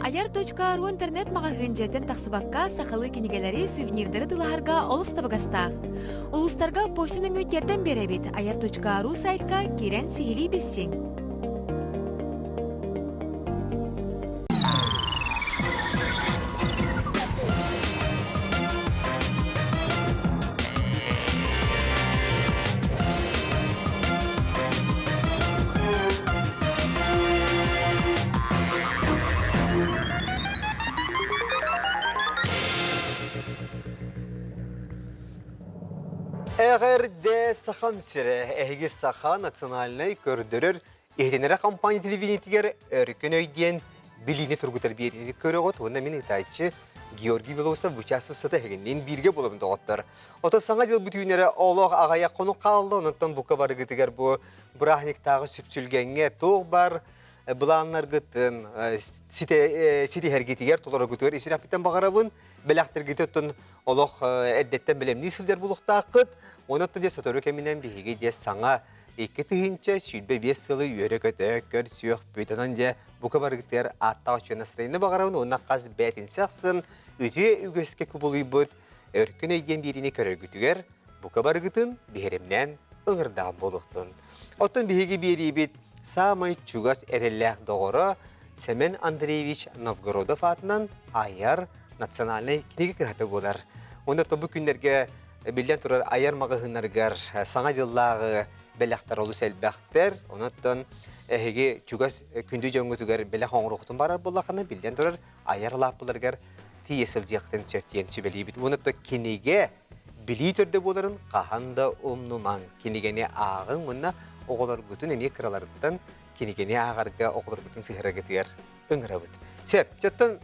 Айар.ру интернет-маҕаһыын дьиэтин тахсыбакка сахалыы кинигэлэри, сувенирдары тылаһарга олус табыгастаах. Улуустарга почта нөҥүө тиэрдэн биэрэбит. Айар.ру сайтка киирэн сиһилии билсиҥ. Эҕэрдэ Сахам сирэ эһиги саха национальнай көрдөрөр иһитиннэрэр компания телевидениетигэр өркөн өй диэн билиини тургутар биэриини көрөҕүт уонна мин ыытааччы Георгий Белоусов бу чаас устата эһигинниин бииргэ буолабын доҕоттор. Ото саҥа дьыл бүтүүнэрэ олох аҕыйах хонук хаалла, онон бука барыгытыгар бу бырааһынньыктааҕы сүпсүлгэҥҥэ туох бар былааннаргытын ситиһэргитигэр толороргутугар ис сүрэхпиттэн баҕарабын. Бэлэхтэргитин олох эрдэттэн бэлэмнии сылдьар буолуохтааххыт. Онон дьэ сотору кэминэн биһиги дьэ саҥа 2025 сылы үөрэ-көтө көрсүөхпүт. Онон дьэ бука барыгытыгар ааттаах үчүгэй настроение баҕарабын уонна хас бээтинсэ ахсын үтүө үгэскэ кубулуйбут өркөн өй диэн биэриини көрөргүтүгэр бука барыгытын биһирэмнээн ыҥырдаах буолуохтун. Оттон биһиги биэриибит саамай чугас эрэллээх доҕоро Сэмэн Андреевич Новгородов аатынан айар национальнай кинигэ кыһата буолар. Уонна бу күннэргэ биллэн турар айар маҕаһыыннарыгар саҥа дьыллааҕы бэлэхтэр олус элбэхтэр. Онон эһиги чугас күндү дьоҥҥутугар бэлэх оҥоруоххутун барар буоллаххына, биллэн турар айар лааппыларыгар тиийэ сылдьыахтын сөп диэн сүбэлиибит. Уонна кинигэ билии төрдө буоларын хаһан да умнумаҥ. Кинигэни ааҕыҥ уонна оҕолоргутун эмиэ кыраларыттан кинигэни ааҕарга оҕолоргутун сыһыараргытыгар ыҥырабыт. Сөп. Оттон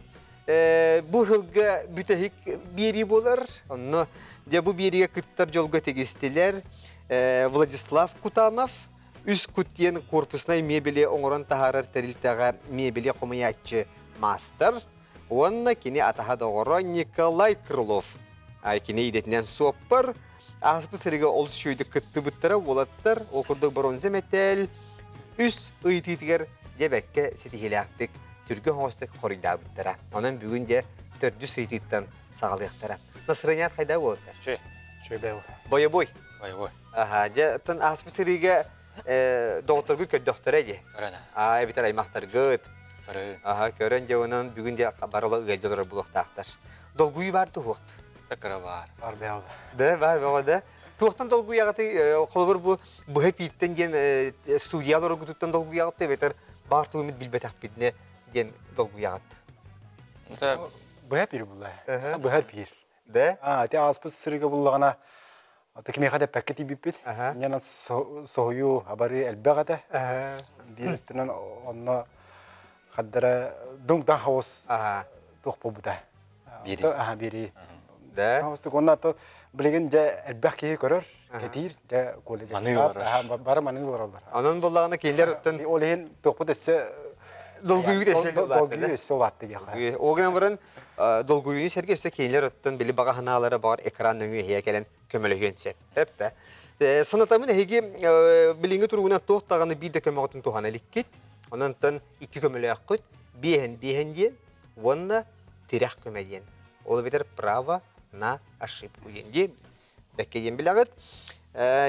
бу сылга бүтэһик биэрии буолар. Онно дьэ бу биэриигэ кыттар дьолго тигистилэр Владислав Кутанов, Үс кут диэн корпуснай мебели оҥорон таһаарар тэрилтэҕэ мебели хомуйааччы маастар уонна кини атаһа доҕоро Николай Крылов. Кини идэтинэн суоппар, ааспыт сырыыга олус үчүгэйдик кыттыбыттара уолаттар, ол курдук бронза мэтээл үс ыйытыытыгар дьэ бэккэ ситиһиилээхтик түргэн оҥостук хоруйдаабыттара. Онон бүгүн дьэ төрдүс ыйытыыттан саҕалыахтара. Настроеният хайда уолаттар? Чүй. Чүй бэйбой. Бойобуой. Бойобуой. Аха, дьэ, оттон ааспыт сырыыга доҕотторгут көрдөхтөрө дии. Көрөн. Аа, эбэтэр аймахтаргыт. Көрөн. Аха, көрөн дьэ онон бүгүн дьэ барыла ыалдьа олорор буолуохтаахтар. Долгуйуу баар туһуохт. Такыра баар. Бар бэҕэ. Да, баар бөҕө да. Туохтан долгуйаҕытый? Холобур бу быһа пииттэн диэн студия олороргутуттан долгуйаҕыт эбэтэр баар тугу билбэтэхпитинэ диэн долгуйаҕыт. Быһа пиир булла. Быһа пиир. Да? А, ити ааспыт сырыыга буллаҕына кимиэхэ да эппэккэ тиийбиппит. Инньэ соһуйуу, абарыы элбэх этэ. Биир өттүнэн онно хаддара дуҥ-даҥ хаос туох буолбута. Биэрии. Аха, биэрии. Да? Хаостук уонна то билигин дьэ элбэх киһи көрөр, кэтиир, дьэ колледжа. Маныы олорор. Бары маныы олороллор. Онон буллаҕына кинилэр оттон Ол иһин туохпут өссө долгуйуу өссө долгуйуу өссө улаатта диэххэ. Ол гынан баран долгуйууну сэргэ өссө кинилэр оттон били баҕа санаалара баҕар экран нөҥүө иһийэ кэлэн көмөлөһүөн сөп. Эптэ. Санатамын эһиги билиҥҥи туругунан туох даҕаны биир да көмөҕүтүн туһана иликкит. Онон икки көмөлөөххүт биэһэн биэһэн диэн уонна тирэх көмө диэн. Ол эбэтэр право на ошибку диэн дии. Бэккэ диэн билэҕит.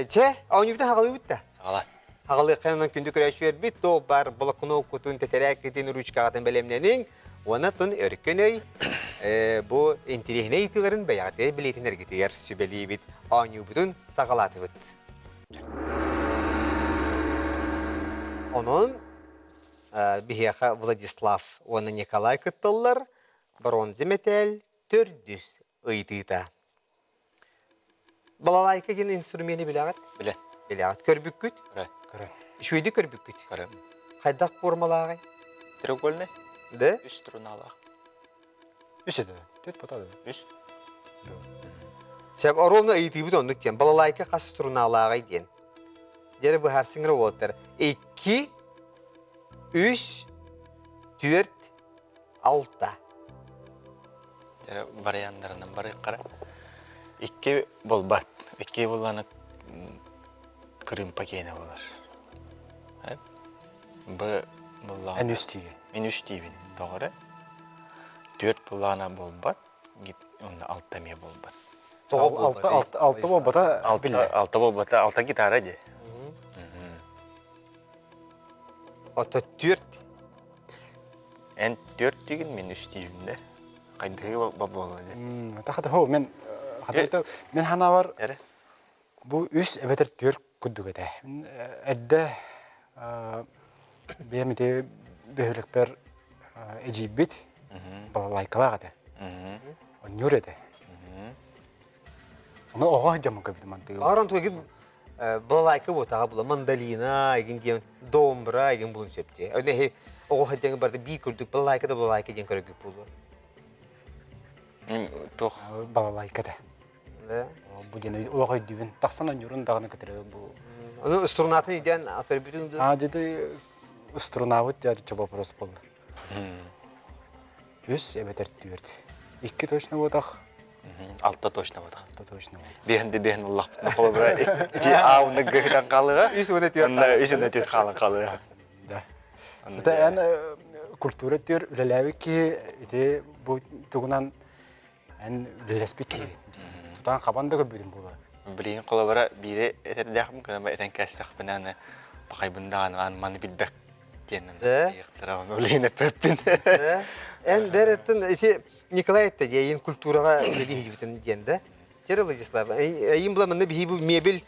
Чэ, оонньуубутун хаҕалыыбыт да? Саҕала. Хаҕалыаххайынан күндү көрөөччүлэрбит, то бар блокноккутун, тэтэрээккитин, ручкаҕытын бэлэмнэниҥ. Уонна тун өркөн өй бу интириэһинэй ыйытыыларын бэйэҕитигэр билиэтинэргитигэр сүбэлиибит. Оонньуубутун саҕалаатыбыт. Онон биһиэхэ Владислав уонна Николай кытталлар. Бронза мэтээл төрдүс ыйытыыта. Балалайка диэн инструмены билэҕит? Билэ. Билэҕит. Көрбүккүт? Көрө. Көрө. Үчүгэйдик көрбүккүт? Көрө. Хайдах формалааҕый? Треугольный. Да? Үс струналаах. Үс этэ. Төрт потады. Үс. Сөп, ровно ыйытыыбыт оннук диэн. Балалайка хас струналааҕый диэн. Дьэрэ быһаарсыҥ уолаттар. Икки, үс, түөрт, алта. Варианнарынан барыаххара. Икки буолбат. Икки буоллаҕына кырыымпа киэнэ буолар. Б буоллаҕына. Эн үс тиийин. Мин үс тиийбин. Тоҕо эрэ? Түөрт былаана буолбат, уонна алта эмиэ буолбат. Тоҕо буолбат? Алта, алта, алта буолбата Алта, биллэр. алта буолбата, алта гитара дии. Ото түөрт. Эн түөрт диигин, мин үс диибин да. Хайдыһыы буолуо дии. Тахата хо мен хата мен ханавар Эрэ. бу үс эбэтэр түөрт курдук этэ. Эрдэ бэйэм ити бөһүөлэкпэр эдьиийбит балалайкалаах этэ. Онньуур этэ. Ону оҕо сылдьаммын көрбүтүм мантыгы. Аарон тугин балалайка буотаҕа була мандолина игин диэн домбра игин булун сөп дии. Өнө эһи оҕо сылдьаҥы барда бии курдук балалайка да балалайка диэн көрөгүт буолуо. Туох Балалайка этэ. Да. Бу диэн олох өйдүүбүн. Тахсан онньуурун даҕаны көтөрө бу. Ону струнатын өйдөөн көрбүтүҥ дуу? Аа дьиди струнабыт дьэ вопрос буолла. Үс эбэтэр түөрт. Икки точно буотах. Алта точно буотах. Алта точно буотах. Биэһин да биэһин ыллахпытына холобура ити аауна гыһытан хаалыга. Үс уонна түөрт. Онно үс уонна түөрт хаалан хаалыга. Да. Это эн культура түөр үлэлээбит киһи ити бу тугунан эн үлэлэспит киһи. Тутан хабан да көрбүтүм буолар. Билигин холобура биири этэрдээхпин кына этэн кээстэхпинэ аны пахайбын даҕаны аны маны билбэк диэн ыйыахтара ону үлэһин эппэппин. Эн бэреттин ити Николай этте диэйин культураҕа үлэлии диэн да. Чер Владислав, эйин була манна биһи бу мебель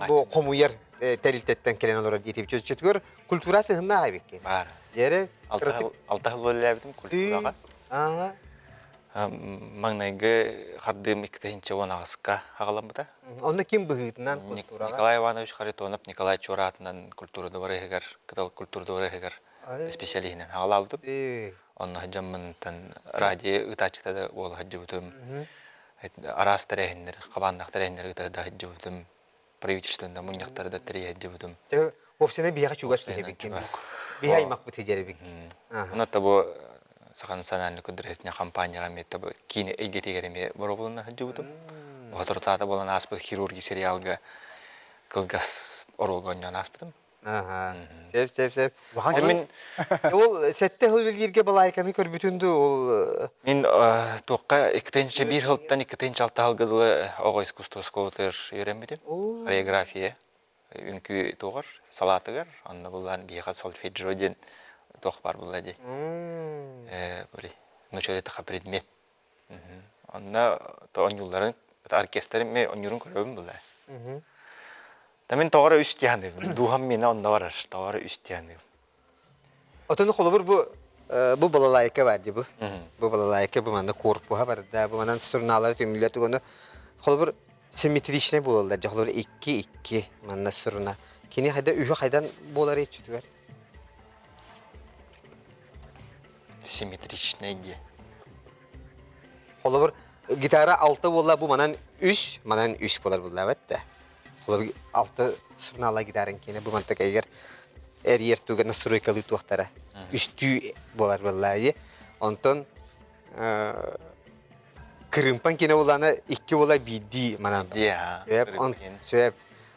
бу хомуйар тэрилтэттэн кэлэн олорор диэтибит. Чөчөтүгэр культура сыһыннаах эбикки. Бар. Дьэрэ Алта жыл үлэлээбитим культураҕа. Аа. Маҥнайгы хардыым 2018-ка аҕаламмыта. Онно ким быһыытынан культураҕа? Николай Иванович Харитонов Николай Чуораатынан культура дыбарыһыгар, Кытал культура дыбарыһыгар специалиһинэн аҕалаабытым. Онно сылдьаммынтан радио ыытааччыта да буола сылдьыбытым. Араас тэрээһиннэр, хабааннаах тэрээһиннэр ыыта да сылдьыбытым. Правительственнай мунньахтары да тэрийэ сылдьыбытым. Вовсена биһиэхэ чугас киһи Биһи аймахпыт сидэрибик. Онно бу Саха национальнай көдөрөтүнэ компанияҕа эмиэ табы киинэ эйгэтигэр эмиэ боробулунна сылдьыбытым. Соторутаата буолан ааспыт хирурги сериалга кылгас оруолга оонньоон ааспытым. Аха. Сөп, сөп, сөп. Улахан Мин ол сэттэ сыл билгиргэ балаайканы көрбүтүн дуу ол Мин туохха 2001 сылтан 2006 сылга дылы оҕо искусство школатыгар үөрэммитим. Хореография үҥкүү туоҕар салаатыгар онно буллаан биһиэхэ сольфеджио диэн туох баар булла дии. Э били нучалетаха предмет. Онно то оонньуулларын оркестрым мен оонньуурун көрөбүн була. Та мин тоҕо эрэ үс диэханыыбын. Дууһам миэнэ онно барар. Тоҕо эрэ үс диэханыыбын. Отону холобур бу бу балалайка бар дии бу. Бу балалайка бу манна корпуһа барда, бу манан струналары түмүллэр тугуну холобур симметричный буолаллар дьэ холобур икки икки манна струна. Кини хайда үһү хайдан буолар иччитигэр? Симметричный диye. Холобур гитара алта буолла бу манан үс, манан үс буолар буллаабат да. Холобур алта струналар гитарын киэнэ бу мантак эгер эрийэр туга настройкалыы туохтара үстүү буолар буоллаа Онтон кырыымпан киэнэ буоллаана икки буола биирдии манан. Сөп. Сөп.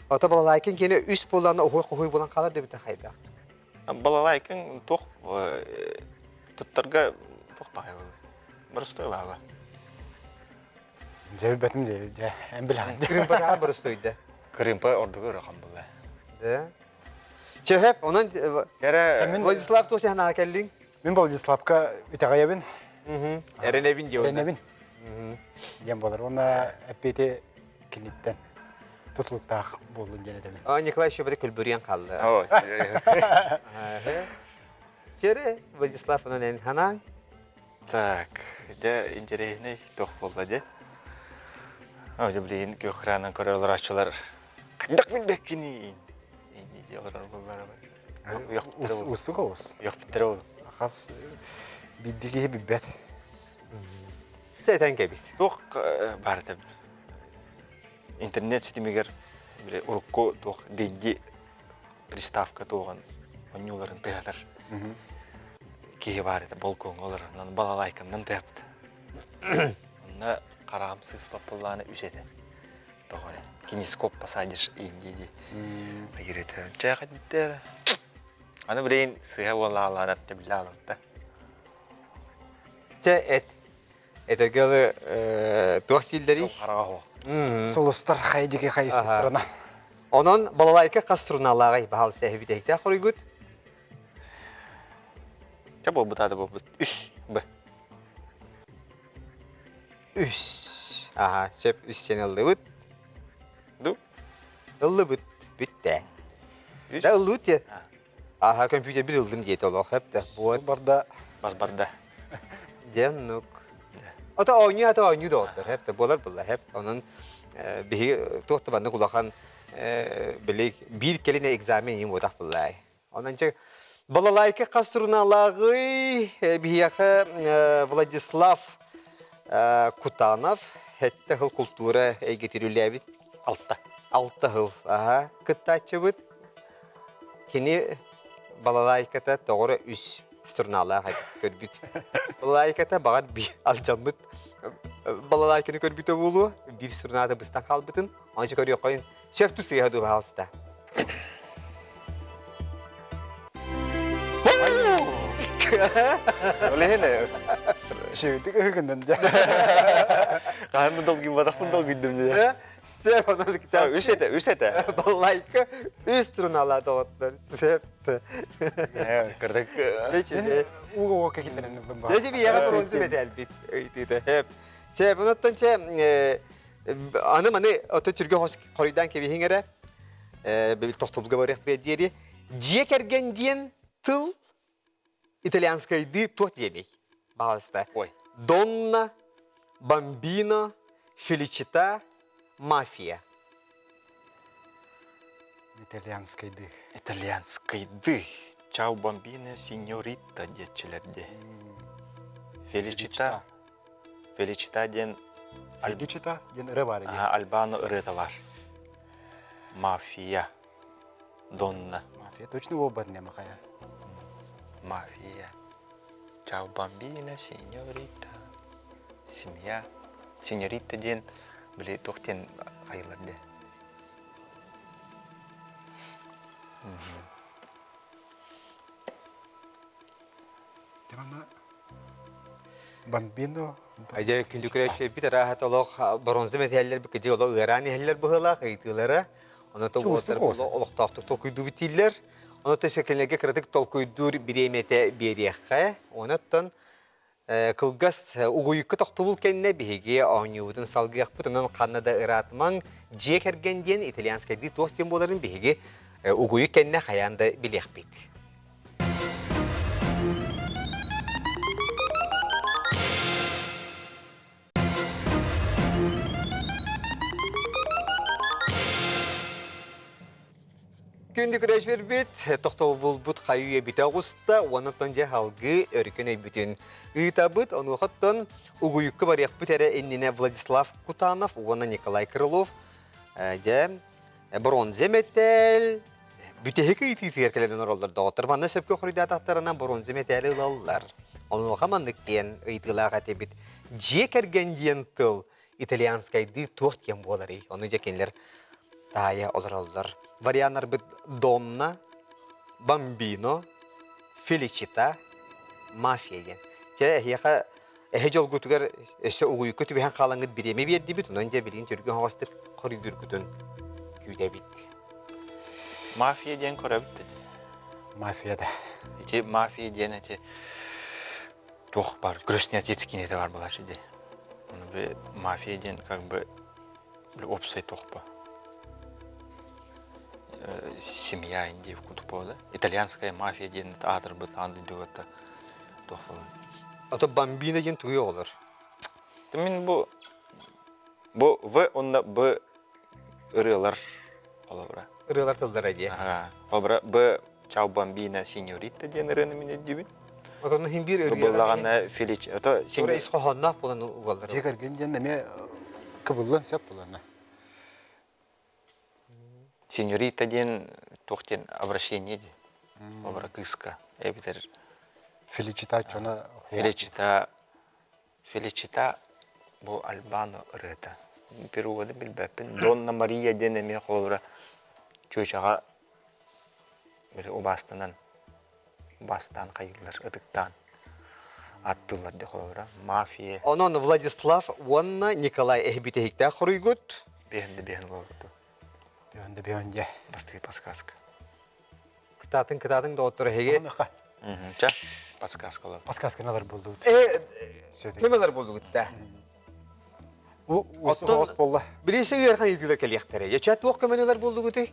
Ото балалайкын киэнэ үс буоллаана уһуй-хуһуй буолан хаалар дебите хайдах. Балалайкын туох туттарга туох баҕай Боростуой баҕа. Дьэ билбэтим дьэ дьэ эн билэҕин. Кырыымпа боростуойда. Кырыымпа ордук ыарахан буолла. Да. Чөһөп, онон Кэрэ Владислав туох саһанаҕа кэллиҥ? Мин Владиславка итэҕэйэбин. Эрэнэбин диэн. Эрэнэбин. Диэн буолар. Уонна эппиэти киниттэн тутулуктаах буоллун диэн этэбин. А Николай еще бары көлбөрүйэн хаалла. Чэрэ, Владислав, онон эн ханаан? Так, дьэ интэриэһинэй туох буолла дьэ? Оо, дьэ билигин күөх экранынан көрө олорооччулар хайдах билбэккиний? Инни дии олорор буоллар Уустук оҕус. Үөхпүттэрэ ол. Хас биирдии киһи билбэт. Чэ, этэн кэбис. Туох баар этэ интернет ситимигэр били урукку туох дэгди приставка туоҕун оонньууларын тыатар киһи баар этэ балкоҥҥа олорор онон балалайканан тыаппыт онно хараҕым сыыспат буоллаҕына үс этэ тоҕо эрэ кинескоп посадишь инди дии ыйырыта чээхэттэр аны билигин сыыһа буоллаҕалаан атта биллэ аалатта. Чэ, эт. Этэргэ туох сииллэрий? Хараҕа суох. Сулустар хайдики хайыспыттарына. Онон балалайка хас струналааҕый баһаалыста эһибитэһиктээх хоруйгут? Чэ буолбут аада буолбут. Үс Б. Үс. Аха, сөп үс сен ыллыбыт. Ду? Ыллыбыт. Бүттэ. Үс. Да ыллыбыт диye. Аха, компьютербит ыллым диэтэ олох хөп Вот. Барда. Бас барда. Диэн нук. Ото оонньуу ата оонньуу доҕоттор хэп буолар булла хэп. Онон биһи туох да баннык улахан били биир кэлин экзамен им уотах буллай. Онон чэ балалайка хас туруналааҕый биһиэхэ Владислав Кутанов хэтте хыл култуура эйгэтирүүлээбит Алта. Алта хыл аха кыттааччыбыт. Кини балалайката тоҕоро үс струналаах көрбүт. Балалайката баҕар алдьаммыт балалайканы көрбүтэ буолуо, биир струната быстан хаалбытын, ончу көрүөххөйүн сөп тусыйа дуу хаалыста. Олеһине. Шөйдүк ыһыгыннын дьэ. Хаһан да долгуйбатахпын долгуйдум дьэ. Сөп онон китап. Үс этэ, үс этэ. Балалайка үс струналаа доҕоттор. Сөп. Кырдык. Уга уокка киллэрэн ыллым ба. Дьэ биһиэхэ бронза медальбит ыйтыыта. Сөп. Чэ, bunаттан чэ аны маны ото түргө хоруйдаан кэбиһиҥ эрэ. Бил тохтобулга барыах диэри. Дьиэ кэргэн диэн тыл итальянскайдыы туох диэний? Баҕалыста. Ой. Донна, бамбино, феличита, мафия. Итальянскайдыы. Итальянскайдыы. Чао бамбино, синьорита диэччилэр дии. Феличита. Феличита диэн Феличита диэн ырыа баар дии. Альбано ырыата бар. Мафия. Донна. Мафия точно буолбат не махая. Мафия. Чао бамбина, синьорита. Семья. Синьорита диэн били туох диэн хайылар диэн. Бамбино. Дьэ күндү көрөөччү арааһа олох бронза мэтээллэр кыдьы олох ыараан иһэллэр быһыылаах ыйытыылара. Ону то уолаттар олохтоохтук толкуйдуубут дииллэр. Ону то сэкэнлэргэ кыратык толкуйдуур бириэмэтэ биэриэххэ. Онуттан кылгас угуйукка тохтобул кэннэ биһиги оонньуубутун салгыахпыт. Онон ханна да ыраатымаҥ дьиэ кэргэн диэн итальянскайдыы туох диэн буоларын биһиги угуйук кэннэ хайаан да билиэхпит. Күндү көрөөччүлэрбит, тохтобулбут хайыы бүтэ оҕуста, уонна дьэ салгыы өркөн өйбүтүн ыытабыт. Онуохаттан угуйукка барыахпыт эрэ иннинэ Владислав Кутанов уонна Николай Крылов дьэ бронза мэтээл бүтэһик ыйытыытыгар кэлэн олороллор доҕоттор. Манна сөпкө хоруйдаатахтарына бронза мэтээли ылаллар. Онуоха маннык диэн ыйытыылаах этибит. Дьиэ кэргэн диэн тыл итальянскайдыы туох диэн буоларый? Ону дьэ кинилэр таайа олороллор. Варианнарбыт Донна, Бамбино, Феличита, Мафия диэн. Чэ, эһиэхэ эһэ дьолгутугар өссө угуйукка түбэһэн хаалаҥҥыт бириэмэ биэрдибит, онон дьэ билигин түргэн оҕостук хоруйдуургутун күүтэбит. Мафия диэн көрөбүт. Мафия да. Ити мафия диэн эти туох бар, крестный отец кинете бар была сиди. Оны бы мафия диэн как бы опсай туох семья инди кутупо да. Итальянская мафия диэн аатырбыт аан дойдуга туох буолар. Ото бомбина диэн тугуй оҕолор? Мин бу бу В онно Б ырыалар холобура. Ырыалар тыллара диэ. Холобура Б Чао бомбина синьорита диэн ырыаны мин өйдүүбүн. Отону хин биир ырыалар. Буллаҕына Фелич ото Тура ис хоһоонноох буолан угаллар. Дьиэ кэргэн диэн эмиэ кыбыллан сөп булана. Синьорита диэн туох диэн обращение ди. Обра кыыска эбитер Феличита чона Феличита Феличита бу Альбано ырыата. Перуоды билбэппин. Донна Мария диэн эмиэ холобура чүөчэҕэ били убаастанан убаастаан хайыыллар ытыктаан. Аттылар де холобура. Мафия. Онон Владислав уонна Николай эһибитэһиктээх хоруйгут. Биһэн да биһэн олорбуту. Биһэн да биһэн дьэ. Бастакы подсказка. Кытаатын кытаатын доҕоттор эһиги. Ча, подсказкалар. Подсказканалар булдубут. Кемелер булдугут да. Оттон болла. Билиси ыарахан ыйытыылар кэлиэхтэрэ. Яча туох көмөнүлэр булдугутуй?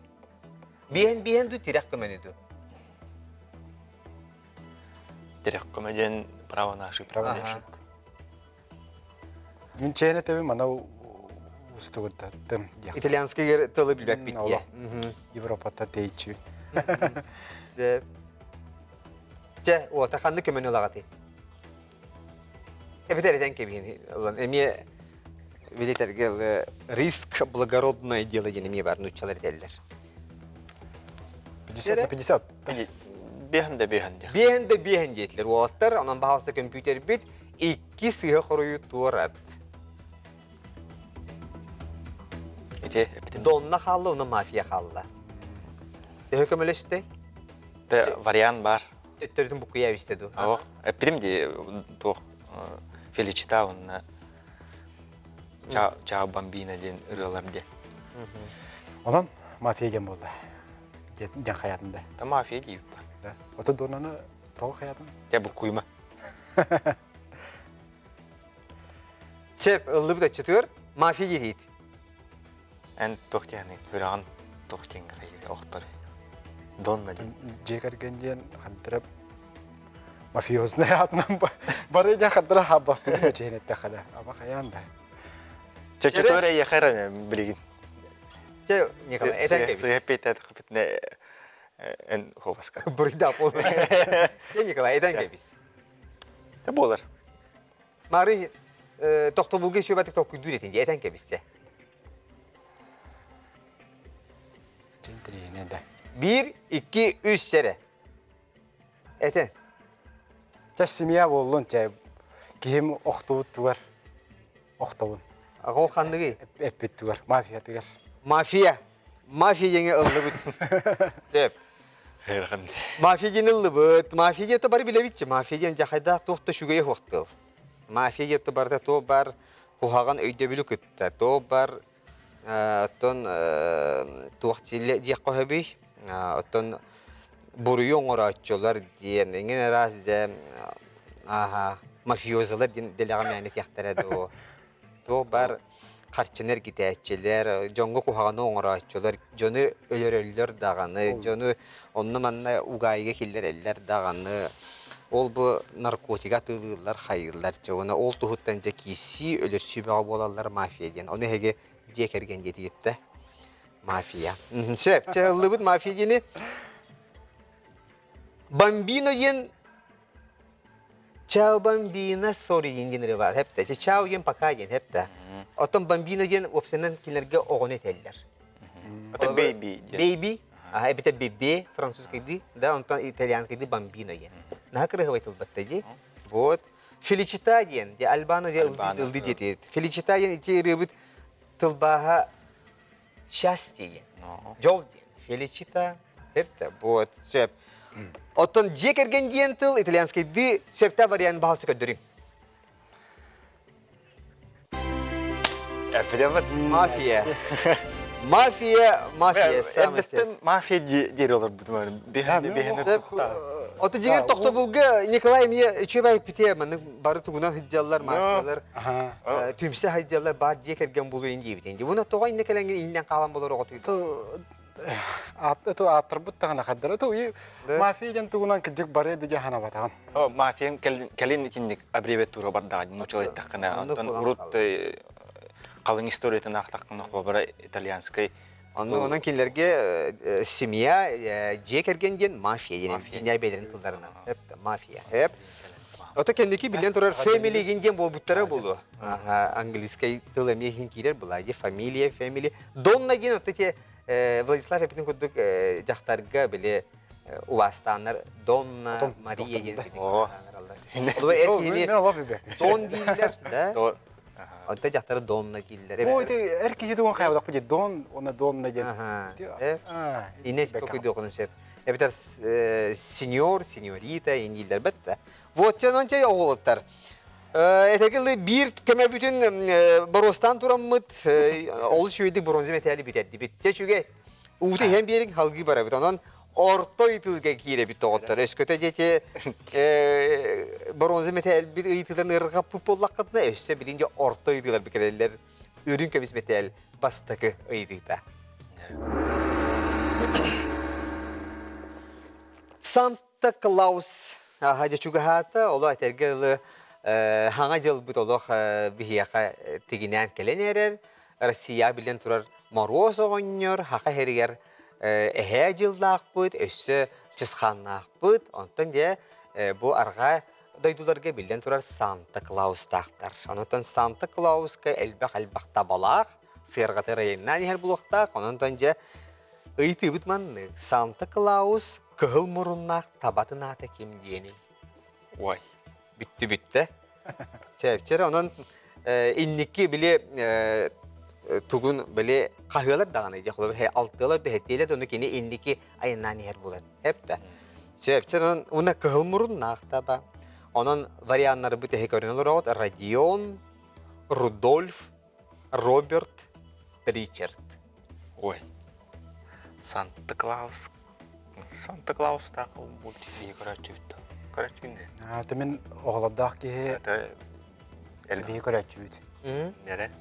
Биһэн биһэн ду тирэх көмөнү ду. Тирэх көмө диэн право на ошибку. Право на ошибку. Мин чээнэ тэбим ана устугурдаттым. Итальянский тылы билбэппит дии. Европата тэйчи. Чэ, уота ханнык көмөнү ылаҕытый? Эбэтэр этэн кэбиһин ылан эмиэ билетэргэ риск благородное дело диэн эмиэ бар нууччалар этэллэр. 50 на 50. Биэһэн да биэһэн диэх. Биэһэн да биэһэн диэтилэр уолаттар. Онон баһаалыста көмпүүтэрбит икки сыыһа хоруйу туорат. Ити эпитим. Донна хаалла, уна мафия хаалла. Төһө көмөлөстөй? Те вариант бар. Төттөрүтүн буккуйа эбистэ дуу? Ох, эппитим дии туох Феличита уонна Чао Бамбина диэн ырыалар диэн. Онон мафия диэн буолла. Диэн хаятын да. Та мафия диибит ба. Да. Ото донаны тоҕо хаятын? Те буккуйма. Чеп ыллыбыт өччөтүгэр мафия диэһиит. Эн туох диэхний үрэҕин туох диэҥҥэ хайыыр охтор. Донна диэн. Дьиэ кэргэн диэн хантырап мафиознай аатынан бары дьэ хантыра хаабахтыгын өчөһүн эттэххэ да аба хайаан да. Чөчөтөр эйиэхэ эрэ билигин. Чэ, Николай, этэн кэбис. Сыһа петет хапитне эн хобаска. Буруйдаах буолла. Чэ, Николай, этэн кэбис. Те буолар. Мары тохтобулга үчүгэйдик толкуйдуур этин этэн кэбисчэ. Интэриэһинэй да. Биир, икки, үс сэрэ. Этэн. Чэ, семья буоллун, чэ. Киһим охтубут тугар. Охтобун. Ол ханныгый? Эппит тугар, мафиятыгар. Мафия. Мафия диэҥи ыллыбыт. Сөп. Мафия диэн ыллыбыт. Мафия диэн бары билэбитчи. Мафия диэн дьахайдаах туох да үчүгэйэ суох тыл. Мафия диэн барыта туох бар куһаҕан өйдөбүлү кытта, туох бар оттон туох диэххэ сөбүй? Оттон буруйу оҥорооччулар диэн эҥин араас дьэ ааһа мафиозалар диэн дэлэҕэ мээнэ этиэхтэрэ дуо? Туох бар харчыны эргитээччилэр, дьоҥҥо куһаҕаны оҥорооччулар, дьону өлөрөллөр даҕаны, дьону онно-манна угаайыга киллэрэллэр даҕаны, ол бу наркотига атыылыыллар, хайыыллар дьэ уонна ол туһуттан дьэ киирсии, өлөрсүү бөҕө буолаллар мафия диэн. Ону эһиги дьиэ кэргэн диэтигиттэ мафия. Сөп, чэ ыллыбыт мафия диэни. Бомбино диэн Чао бомбино сори диэн диэн бар хэптэ. Чао диэн пока диэн хэптэ. Оттон бомбино диэн уопсайынан кинилэргэ оҕону этэллэр. Это бэйби диэн. Бэйби, аха эбэтэр бебе французскайдыы, да, онтон итальянскайдыы бомбино диэн. Наһаа кырыһыбай тылбатта дии. Вот. Феличита диэн, де Альбано диэн ылды диэти. Феличита диэн ити ырыабыт тылбааһа счастье диэн. Дьол диэн. Феличита, это вот, сөп. Оттон дьиэ кэргэн диэн тыл итальянскайдыы сөптөөх вариант баһалсы көрдөрүҥ. Мафия. Мафия, мафия, самый Эрдэттэн мафия диэри олорбутум. Биһэн Ото дьиҥэр тохтобулга Николай эмиэ үчүгэй пите маннык бары тугунан сылдьаллар мафиялар түмсэ сылдьаллар баар дьиэ кэргэн булуйун диэбитин. Буна тоҕо иннэ кэлэҥҥин иннэн хаалан болор оҕотуй. Аты ааттарбыт даҕаны хаддара ту мафия диэн тугунан кырдьык бары дигэ ханабатаҕым. Мафиян кэлин итинник аббревиатура бардаҕа нууччалыы эттэххинэ оттон урут халыҥ историятын аахтаххына холобура итальянскай Онно онон кинилэргэ семья, дьиэ кэргэн диэн мафия диэн дьиҥнээх бэйэлэрин тылларынан. Эп, мафия. Эп. Ото кэнники биллэн турар family гин диэн буолбуттара буолуо. Аха, английскай тыл эмиэ иһин киирэр была ди фамилия, family. Донна диэн ото те Владислав эпитин курдук дьахтарга били убаастааннар Донна Мария диэн Олор эр киһини Дон дииллэр, да? Онто дьахтары Донна дииллэр. Ой, ити эр киһи тугун хайабатахпыт дии Дон, уонна Донна диэн. Инне токуйдуохун сөп. Эбэтэр сеньор, сеньорита индииллэр бэтта. Вот чанан чай оҕолоттар. Этэгил биир көмөбүтүн боруостаан тураммыт олус үчүгэйдик бронза мэтээли бүтэрдибит. Чэ үчүгэй. Уута иһэн биэриҥ халгыы барабыт. Онон орто ыйытыыга киирэбит доҕоттор. Өскөтө диэти бронза мэтээлбит ыйытыытын ыарырҕаппыт буоллаххытына, өссө билин дьэ орто ыйытыылар кэлэллэр. Үрүҥ көмүс мэтээл бастакы ыйытыыта. Санта Клаус аха дьэ чугаһаата, оло этэргэ дылы хаҥа дьылбыт олох биһиэхэ тигинээн кэлэн эрэр. Россия билэн турар Моруос оҕонньор хаха иһэригэр эһээ дьыллаахпыт, өссө чысхааннаахпыт. Онтон дьэ бу арҕаа дойдуларга биллэн турар Санта Клаустаахтар. Онтон Санта Клауска элбэх-элбэх табалаах, сыарҕата районнаан иһэр буолуохтаах. Онон дьэ ыйытыыбыт маннык. Санта Клаус кыһыл муруннаах табатын аата ким диэний? Ой. Бүттү бүттэ. Сөпчөр онон инники били тугун били хаһыалар даҕаны дии холобур алтыалар бэһэтиэлэр ону кини инники айаннаан иһэр буолар. Эптэ. Сөпчөр онон уна кыһыл муруннаах таба. Онон варианнары тэһи көрүнэн олороҕут Родион, Рудольф, Роберт, Ричард. Ой. Санта Клаус Санта Клаустаах мультик киһи көрөөччүбүт көрөөччүгүн де. Аты мин оҕолордоох киһи элбиһи көрөөччүбүт. Нере?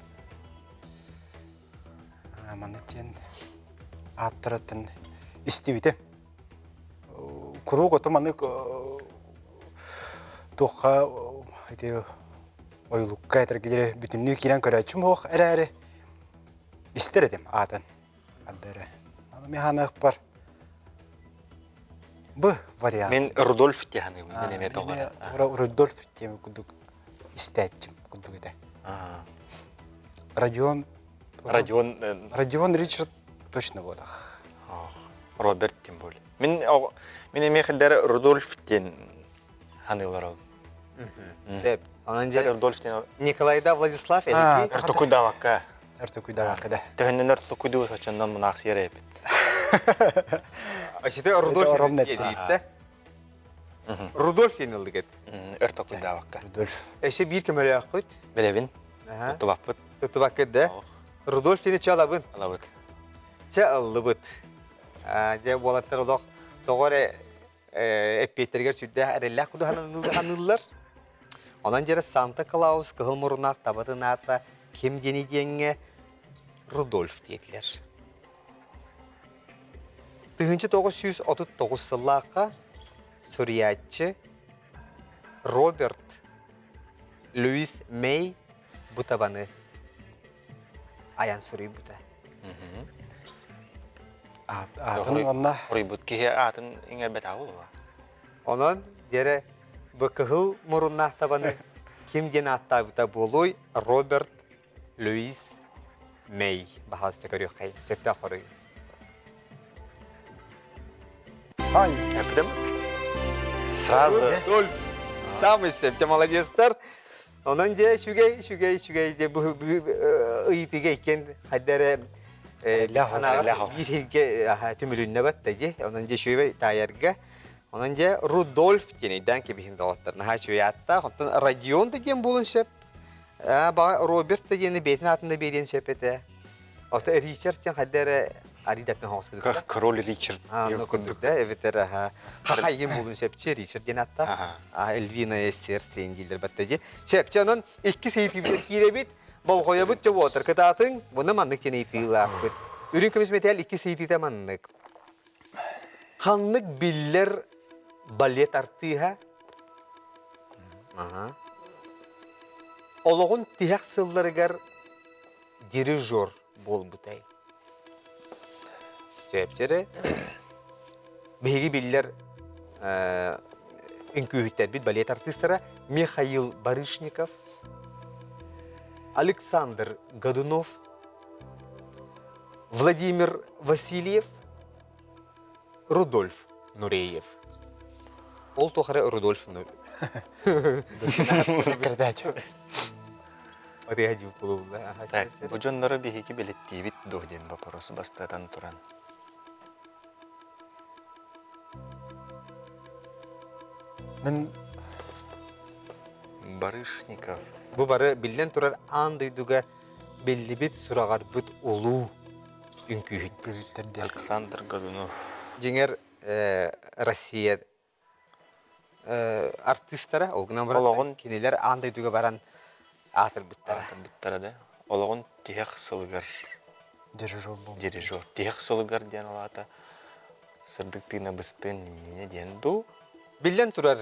Манна диэн ааттарыттан истибитим. Куруук ото маннык туохха ити ойулукка этэргэ диэри бүтүннүү киирэн көрөөччүм суох эрээри истэр этим аатын адда эрэ. Аны мин ханыахпар б вариант. Мин Рудольф диэханыыбын мин эмиэ тоҕо. Рудольф диэн курдук истээччим курдук этэ. Родион Родион Родион Ричард точно буотах. Роберт тем более. Мин мин эмиэ хиддэр Рудольф диэн ханыылар ол. Сөп. Онон дьэ Рудольф диэн Николайда Владислав эһиги Ортокуйдаабакка. Ортокуйдаабакка да. Төһөннөн ортокуйдуу сочоннон мунаахсыйар эпит. Ачыты Рудольф диэбитте. Рудольф диэн ыллыгыт. Ортокуйдаабакка. Рудольф. Өссө биир көмөлөөхпүт. Билэбин. Туттубаппыт. Туттубаккыт да. Рудольф диэни чэ алабын. Алабыт. Чэ ыллыбыт. Дьэ уолаттар олох тоҕо эрэ эппиэттэригэр сүрдээх эрэллээх курдук ханыыллар. Онон дьэрэ Санта Клаус кыһыл муруннаах табатын аата ким диэни диэҥҥэ Рудольф диэтилэр. 1939 сыллаахха суруйааччы Роберт Луис Мэй бу табаны айан суруйбута. Аатын онно Суруйбут киһи аатын иҥэрбэтэх буолуо. Онон дьэрэ бу кыһыл муруннаах табаны ким диэн ааттаабыта буолуой Роберт Луис Мэй баһаалыста көрүөххэй сөптөөх хоруй. Ай, Эппитим. Сразу. Рудольф самый сөп, молодецтар. Онон дьэ үчүгэй, үчүгэй, үчүгэй дьэ бу ыйытыыга иккиэн хайда эрэ биир сиргэ түмүлүннэ батта дии. Онон дьэ үчүгэй таайарга. Онон дьэ Рудольф диэн өйдөөн кэбиһин доҕоттор. Наһаа үчүгэй ааттаах. Оттон Родион да диэн буолуон сөп. Баҕа Роберт да диэни бэйэтин аатын да биэриэн сөп этэ. Ото Ричард диэн хайда эрэ Аридаттан хоҕус Король Ричард. Ну курдук да эбэтэр аха хахайгын буолун сөпчү Ричард диэн аттаах. Эльвина сердце дииллэр батта дии. Сөпчү онон икки ыйытыыбытыгар киирэбит. Болҕойобут дьэ уотар кытаатыҥ. Буну маннык диэн ыйытыылаахпыт. Үрүҥ көмүс мэтээл икки ыйытыыта маннык. Ханнык биллэр балет артыыһа Олоҕун тиһэх сылларыгар дирижер буолбутай. Сөпчөрө. Биһиги биллэр үҥкүүһүттэрбит балет артыыстара Михаил Барышников, Александр Годунов, Владимир Васильев, Рудольф Нуреев. Ол тухары Рудольф Передача. Так, бу дьоннору биһиги билиттиибит дуо диэн вопрос бастатан туран. Мин Барышников. Бу бары биллэн турар аан дойдуга биллибит сураҕарбыт улуу үҥкүүһүт. Үҥкүүһүттэр диэн. Александр Годунов. Дьиҥэр Россия артыыстара, ол гынан баран Олоҕун кинилэр аан дойдуга баран аатырбыттара. Аатырбыттара да. Олоҕун тиһэх сылыгар Дирижер буолбут. Дирижер. Тиһэх сылыгар диэн ол аата сырдык тыына быстыан иннинэ диэн дуу. Биллэн турар,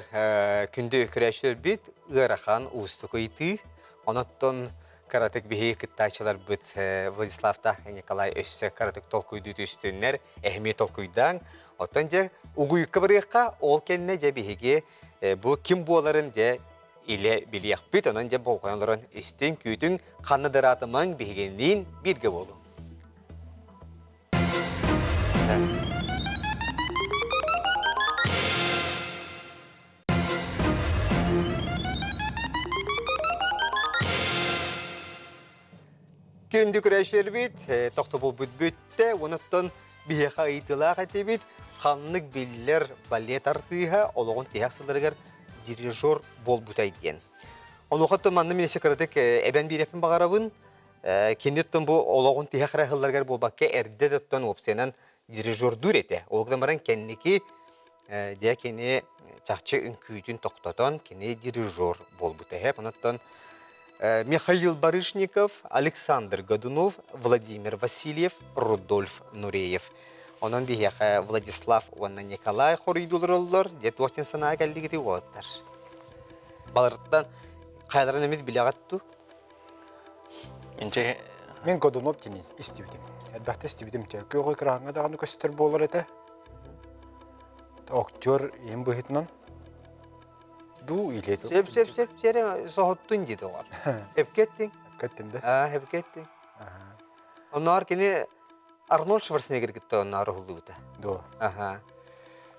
күндү көрөөччүлэрбит ыарахан, уустук ыйытыы. Оноттон кыратык биһиги кыттааччыларбыт Владиславтаах Николай өссө кыратык толкуйдуу түстүннэр, эһими толкуйдааҥ. Оттон дьэ угуйукка барыахха, ол кэннэ дьэ биһиги бу ким буоларын дьэ илэ билиэхпит. Онон дьэ болҕойон олорон истиҥ, күүтүҥ, ханна да ыраатымаҥ, биһигинниин бииргэ буолуҥ. Күндү көрөөччүлэрбит, тохтобулбут бүттэ, онуттан биһиэхэ ыйытыылаах этибит, ханнык биллэр балет артыыһа олоҕун тиһэх сылларыгар дирижер буолбутай диэн. Онуоха манна мин өссө кыратык эбэн биэриэхпин баҕарабын. Киниттэн бу олоҕун тиһэх эрэ сылларыгар буолбакка эрдэ да оттон уопсайынан дирижердуур этэ. Ол гынан баран кэнники дьэ кини чахчы үҥкүүтүн тохтотон кини дирижер буолбута. Онуттан Михаил Барышников, Александр Годунов, Владимир Васильев, Рудольф Нуреев. Онон биһиэхэ Владислав уонна Николай хоруйдуулар Дьэ туох диэн санаа кэллигити уолаттар? Баларыттан хайаларын эмит билэҕит дуу? Инче Мин Годунов диэн истибитим. Элбэхтэ истибитим. Күөх экраҥҥа даҕаны көстөр буолар этэ. Актер иһин быһыытынан дуу или Сөп сөп сөп сэрэ соһуттун дии доҕор. Эпкеттиҥ. Эпкеттим да. Аа, эпкеттиҥ. Онноор кини Арнольд Шварценеггер кытта онноор уһуллубута. Дуо. Аха.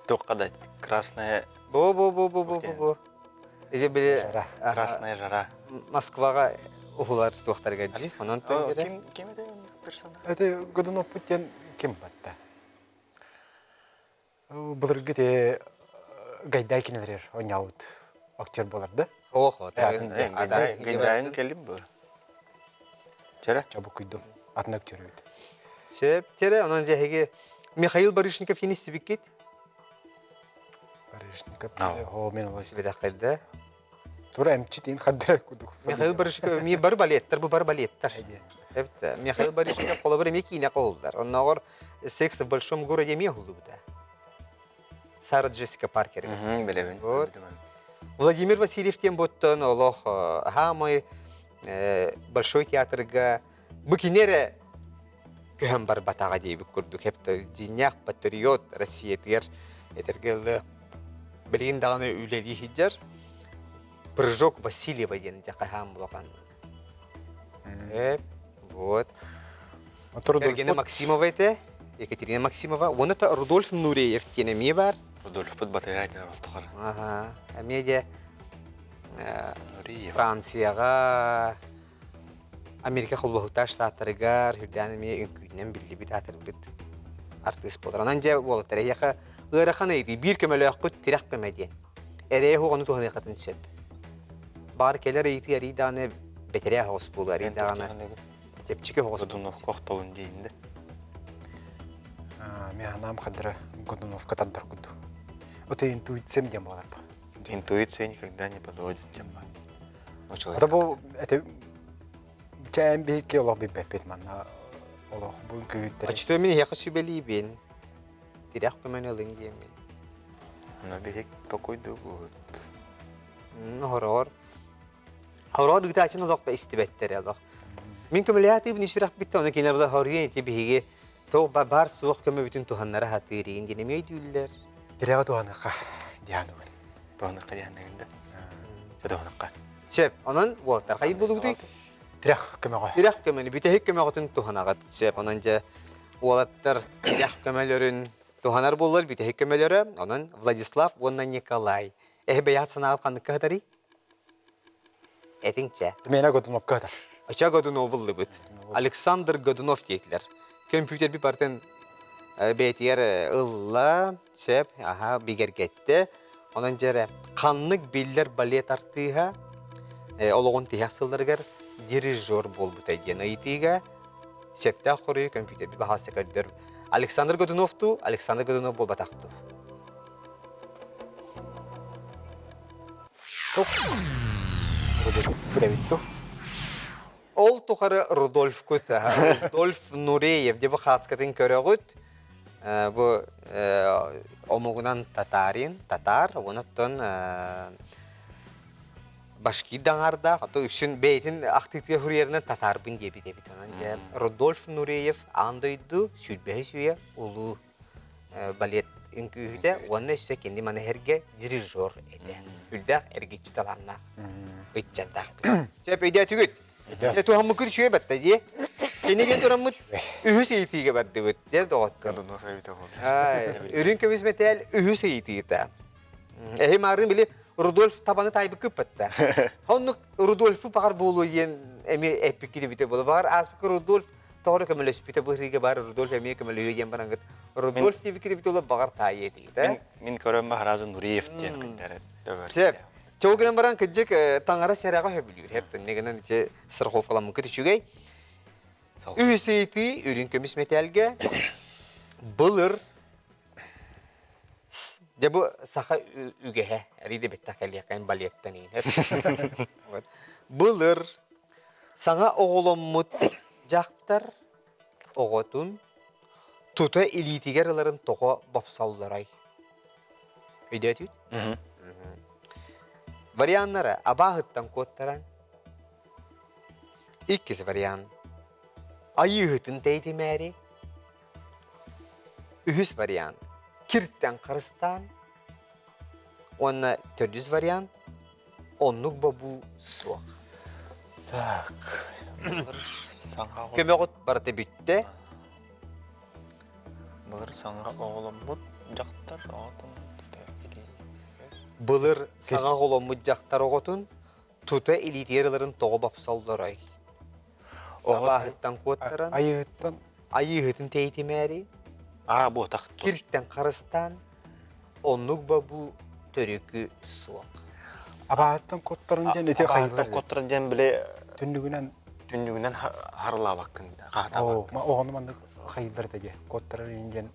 Туохха да красная Бу бу бу бу бу бу бу. Ити били Жара. Красная жара. Москваҕа уһулар туохтарыгар дии. Онон төнгөрө. Ким ким это персонаж? Это Годунов диэн ким батта? Былыргы те Гайдай кинилер оñаут актер болар да? Ох, Гайдайын келип бу. Чара? Чабукуйдум. Атын актер эбит. Сөп, тере, онон дьэһиги Михаил Барышников истибиккит? Барышников, о, мен олай Билэххэ Тура эмчит ин хаддара кудук. Михаил Барышников ми бар балеттар, бу бар балеттар. Эбит, Михаил Барышников холобур эми киинэ холулдар. Оннооҕор «Секс в большом городе» эмиэ уһуллубута. Сара Джессика Паркер. Билэбин. Вот. Владимир Васильев диэн буттан олох хаамай Большой театрга бу кини эрэ көһөн барбатаҕа диэбит курдук хепта дьиҥнээх патриот Россиятыгар этэргэ дылы билигин даҕаны үлэлии сылдьар Прыжок Васильева диэн дьэ хаһаан булахан вот Кэргэнэ Максимова этэ Екатерина Максимова уонна та Рудольф Нуреев диэн эмиэ баар Рудольфпут батыра диэн олтохор аха эмиэ дьэ Францияҕа Америка Холбоһуктаах Штаттарыгар үрдээн эмиэ үҥкүүтүнэн биллибит аатырбыт артыыс буолар. Онон дьэ уолаттар эһиэхэ ыарахан ыйытыы биир көмөлөөххүт тирэх көмө диэн. Эрэйэ оҕону туһаныаххытын сөп. Баар кэлэр ыйытыы арый даҕаны бэтэрээ оҕус буолуо, арый даҕаны чэпчэки оҕус. Годунов кохтолун диинде. Мен анаам хадыра Годуновка тардар курдук. Ото интуициям диэн буолар бу. Интуиция никогда не подводит диэн баар. Ата бу эти чээн биһикки олох билбэппит манна олох бу күүттэр. Оччотугар мин эһиэхэ сүбэлиибин. Тирэх көмөнү ылыҥ диэммин. Ону биһик токуйдугут. Хороҕор. Хороҕор ыытааччыны олох истибэттэр олох. Мин көмөлөһө сүрэхпиттэн ону кинилэр була хоруйан ити биһиги туох баар суох көмөбүтүн туһаннара сатыырыын диэн эмиэ өйдүүллэр. Тирэҕи туһаныахха диааныбын. Туһаныахха диаанныгын да. Туһаныахха. Сөп. Онон уолаттар хайы булугутуй? Тирэх көмөҕө. Тирэх көмөнү бүтэһик көмөҕүтүн туһанаҕыт. Сөп. Онон дьэ уолаттар тирэх көмөлөрүн туһанар буоллар бүтэһик көмөлөрө. Онон Владислав уонна Николай. Эһи бэйэҕит санааҕыт ханныкка сытарый? Этиҥчэ. Миэнэ Годуновка сытар. Ача Годунов буллубут. Александр Годунов диэтилэр. Көмпүүтэрбит бартын бэйэтигэр ылла, сөп, аха, бигэргэттэ. Онон дьэрэ, ханнык биллэр балет артыыһа олоҕун тиһэх сылларыгар дирижер буолбута диэн ыйытыыга сөптөөх хоруйу көмпүүтэрбит баһаалыста көрдөр. Александр Годунов дуу, Александр Годунов буолбатах дуу? Ол тухары Рудольфкут, Рудольф Нуреев деп хааскатын көрөҕүт. Бу омугунан татарин, татар, онуттан башкир даҥардаах, ото үксүн бэйэтин ахтыытыгар суруйарынан татарбын диэбит эбит. Онон дьэ Рудольф Нуреев аан дойду сүүрбэһис үйэ улуу балет үҥкүүһүтэ уонна өссө кини маны эргэ дирижер этэ. Үрдээх эргиччи талааннаах ыччаттаах. Сөп өйдөөтүгүт? Дьэ туһаммыккыт үчүгэй батта дии. Кинигэ тураммыт үһүс ыйытыыга бардыбыт. Дьэ доҕоттор. Үрүҥ көмүс мэтээл үһүс ыйытыыта. Эһи маарыын били Рудольф табаны таайбыккыт батта. Оннук Рудольфу баҕар буолуо диэн эмиэ эппиккит эбитэ буолуо. Баҕар ааспыкка Рудольф тоҕо көмөлөспүтэ быһыыга баар Рудольф эмиэ көмөлөһүө диэн бараҥҥыт Рудольф диэбиккит эбитэ буолуо баҕар таайыа этигит ээ. Мин көрөн баһаразы Нуриев диэн кыттар. Сөп. Чоу гынан баран кырдьык таҥара сэрэҕэ сөбүлүүр. Хэп тэнне гынан ити страховкаламмыккыт үчүгэй. Үһүс ыйытыы үрүҥ көмүс мэтээлгэ былыр Дьэ бу саха үгэһэ эриде бэттэх кэлиэххин балеттан иин. Былыр саҥа оҕоломмут дьахтар оҕотун тута илиитигэр ыларын тоҕо бопсоллорой? Өйдөөтүгүт? Варианнара абааһыттан куоттаран. Иккис вариант. Айыыһытын тэйитимээри. Үһүс вариант. Киртэн харыстаан. Уонна төрдүс вариант. Оннук бобуу суох. Так. Саҥа Көмөҕүт барыта бүттэ. Былыр саҥа оҕоломмут дьахтар оҕотун тута Былыр саҥа оҕоломмут дьахтар оҕотун тута илиитигэр ыларын тоҕо бопсоллорой? Абааһыттан куоттаран, Айыыһыттан айыыһытын тэйитимээри, Аа буотах. киртэн харыстаан, оннук бобуу төрүкү суох. абааһыттан куоттаран диэн ити Абааһыттан хайылар куоттаран диэн били түннүгүнэн түннүгүнэн харылаабаккын оо хаһытаабаккын. оҕону маннык хайыллар этэ дии куоттарар иһин диэн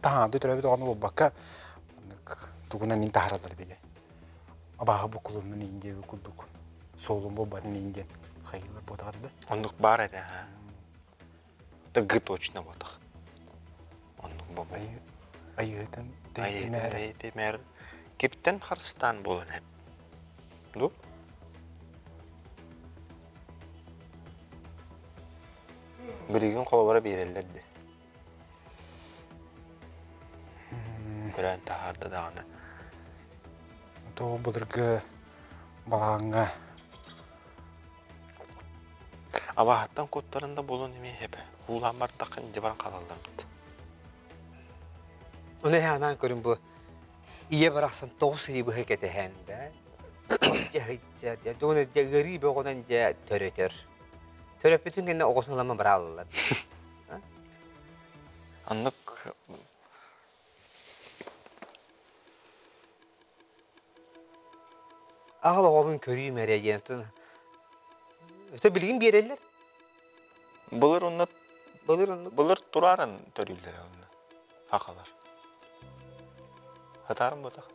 таһаанды төрөөбүт оҕону буолбакка маннык тугунан иин таһаараллар этэ дии абааһы буккулуннун иин диэби курдук суолун буолбатын иин диэн хайыылар буотаҕа да Оннук баар этэ ha. Тыгы точно буотах. Оннук бобу. Айыытын Айыытын тэйитимээр киптен харыстаан буолан эп. Ду? Билигин холобура биэрэллэр де. Төрөөн таһаарда даҕаны. Тоҕо былыргы балаҕаҥҥа Абааһыттан куттарын да буолуон эмиэ эбэ. Уулаан бардаххын дьыбар хаалалларбыт. Ону эһэ анаан көрүн бу ийэ барахсан тоҕус ыйы быһа кэтэһэн да дьэ дьэ дьэ дьэ ыарыы бөҕөнөн дьэ төрөтөр. Төрөппүтүн кэннэ оҕотун ылама барааллар. Оннук Аҕал оҕобун көрүүм эрэ диэн Өтө билигин биэрэллэр. Былыр онно Былыр оннук. Былыр турааран төрүүллэрэ онно. Хахалар. Хатаарым ботах.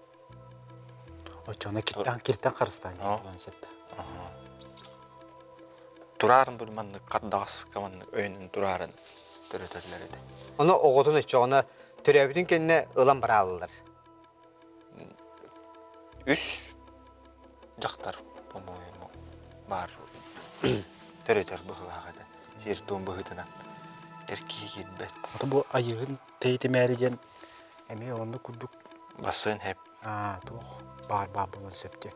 Оччоҕуна киртэн киртэн харыстаан диэн сөптө. Тураарын бу маннык хардаҕаска маннык өйөнөн тураарын төрөтөллөр этэ. Ону оҕотун оччоҕуна төрөөбүтүн кэннэ ылан барааллар. Үс дьахтар, по-моему, баар төрөтөр быһыылаах этэ. Сиэр-туом быһыытынан эр киһи киирбэт. Ото бу айыһын тэйитимээри диэн эмиэ оннук курдук Бассыан хэп. Аа, туох баар баар буолуон сөп диэн.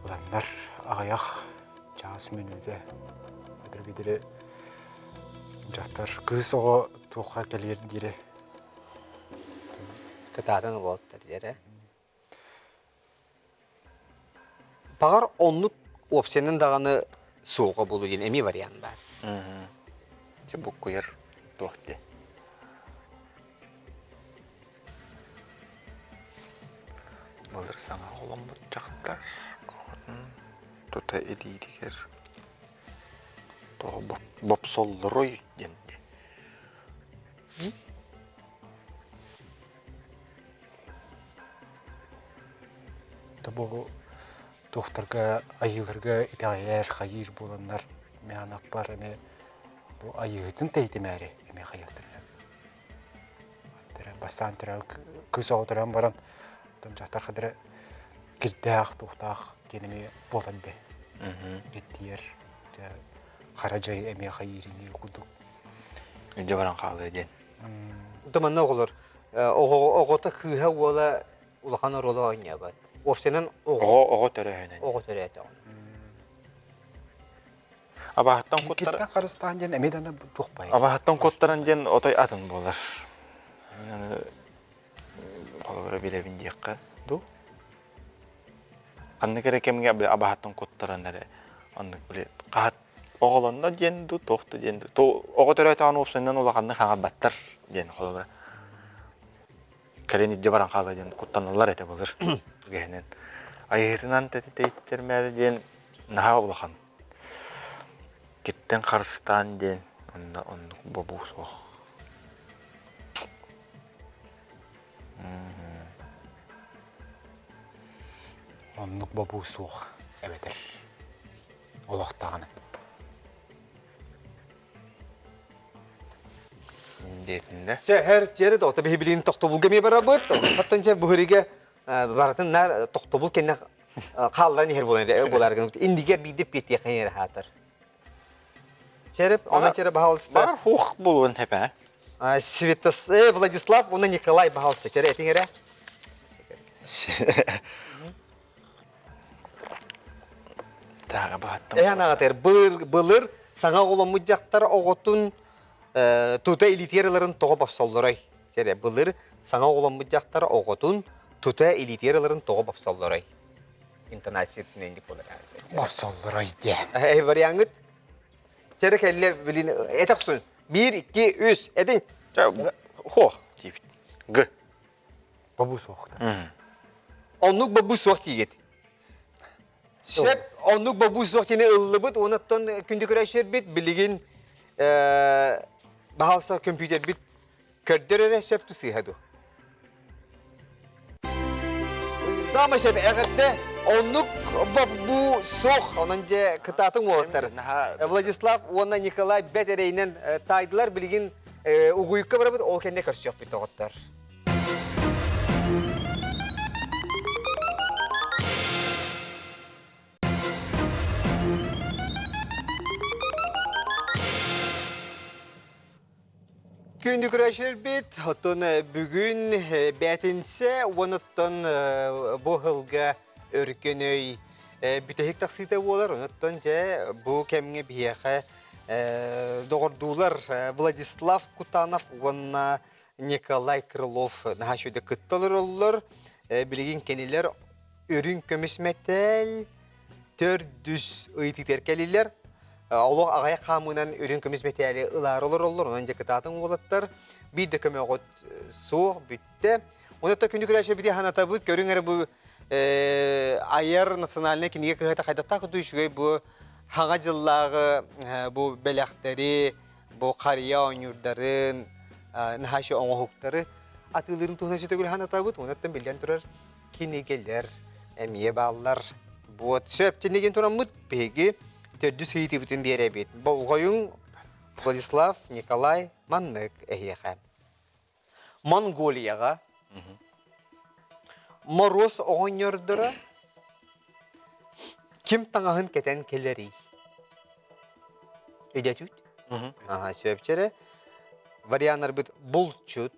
Ыланнар аҕыйах чаас мүнүүтэ өтөргүдүрү дьахтар кыыс оҕо туохха кэлиэр диэри Кытаатан уолаттар диэрэ. Баҕар оннук опциянан даҕаны суоҕа буолуо диэн эмиэ вариант баар. Дьэ буккуйар туох дии. Былыр саҥа оҕоломмут дьахтар оҕотун тута илиитигэр тоҕо бопсоллоруй диэн Бу туохтарга айыыларга итэҕэйэр, хайыыр буоланнар мээнэхпэр эмиэ бу айыыһытын тэйитимээри эмиэ хайыахтара Бастаан төрөөн кыыс оҕо төрөөн баран оттон дьахтар хадара кирдээх, туохтаах диэн эмиэ буолар дии. Иттиэр хара дьай эмиэ хайыырыныы курдук. Илдьэ баран хаалыа диэн. Ото манна оҕолор оҕото кыыһа уола улахан оруолу оонньообот. Уопсайынан оҕо оҕо төрөөһүнэн. Оҕо төрөөтөҕүнэ. Абаһыттан куттар Киртэн харыстаан диэн эмиэ даҕаны туох бай. Абаһыттан куттаран диэн отой атын буолар. Мин аны холобура билэбин диэххэ дуу. Ханнык эрэ кэмҥэ абаһыттан куттаран эрэ оннук били хаһат оҕолонно диэн дуу туох да диэн дуу оҕо төрөөтөҕүн уопсайынан улаханнык хаҥарбаттар диэн холобура кэлин илдьэ баран хаалла диэн куттаналлар этэ былыр үгэһинэн айыһытынан тэйиттэрмээри диэн наһаа улахан киттэн харыстаан диэн онно оннук бобуу суох Оннук бобуу суох эбэтэр олох даҕаны. Диэтиннэ. Сэһэр тиэрэ доҕото биһи билигин тохтобулга эмиэ барабыт. Оттон дьэ буһуригэ барытын наар тохтобул кэннэ хаалларан иһэр буолан буолар гынабыт. Иннигэр биирдэ пиэтиэхэ эрэ хаатар. Череп, онон череп баһалыста. Бар хух булуон хэпэ. Светос, э, Владислав, уонна Николай баһалыста. Чере этиң эрэ. Тааҕа баһаттым. Эһэн аҕатыр былыр былыр саҥа оҕоломмут дьахтар оҕотун тута илиитигэр ыларын тоҕо бопсоллорой? Чэрэ, былыр саҥа оҕоломмут дьахтар оҕотун тута илиитигэр ыларын тоҕо бопсоллорой? Интонация инник болар. Бопсоллорой диэ. Э, вариаңыт. Чэрэ кэллэ билин этэх Биир, икки, үс, этин. Хуох диэбит. Г. Бобуу суох. Оннук бобуу суох тиигит. Сөп, оннук бобуу суох тини ыллыбыт, онуттан күндү көрөөччүлэрбит билигин баһаалыста көмпүүтэрбит көрдөр эрэ сөп сыыһа дуу. Саамай сөп эҕэрдэ оннук бобуу суох. Онон дьэ кытаатыҥ уолаттар. Владислав уонна Николай бэт эрэйинэн таайдылар билигин угуйукка барабыт ол кэннэ көрсүөхпүт доҕоттор. Күндү көрөөччүлэрбит, оттон бүгүн бээтинсэ уонуттан бу сылга өркөн өй бүтэһик тахсыыта буолар. Онуттан дьэ бу кэмҥэ биһиэхэ доҕордуулар Владислав Кутанов уонна Николай Крылов наһаа үчүгэйдик кытта олороллор. Билигин кинилэр үрүҥ көмүс мэтээл төрдүс ыйытыытыгар кэлилэр. Олох аҕыйах хаамыынан үрүҥ көмүс мэтээли ылаары олороллор. Онон дьэ кытаатыҥ уолаттар. Биир да көмөҕүт суох бүттэ. Онон күнү күрээччи бити ханатабыт. Көрүҥ эрэ бу айар национальнай кинигэ кыһата хайдахтаах курдук үчүгэй бу хаҥа дьыллааҕы бу бэлэхтэри бу харыйа оонньуурдарын, наһаа оҥоһуктары атыылыырын туһунан сөтөгүл ханатабыт. Онуттан биллэн турар кинигэлэр эмиэ бааллар. Вот сөп тинигин тураммыт биһиги төрдүс ыйытыыбытын биэрэбит. Болҕойуҥ Владислав Николай маннык эһиэхэ. Монголияҕа Моруос оҕонньордоро ким таҥаһын кэтэн кэлэрий? Өйдөөтүгүт? Аха, сөпчэрэ. Варианнарбыт булчут,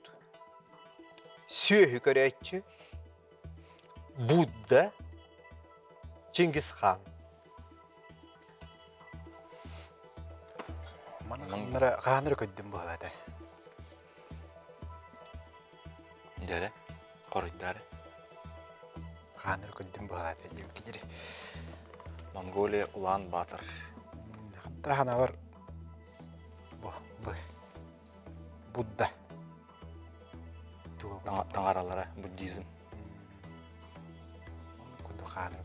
сүөһү көрөөччү, Будда, Чингисхан. Маны ханнара хааннара көддүм быһаата. Дьэрэ, хоруйдаары. Хааннара көддүм быһаата диэбит кидири. Монголия Улаан Баатыр. Хаттара ханавар бу бу Будда. Таҥаралара буддизм. Хааны.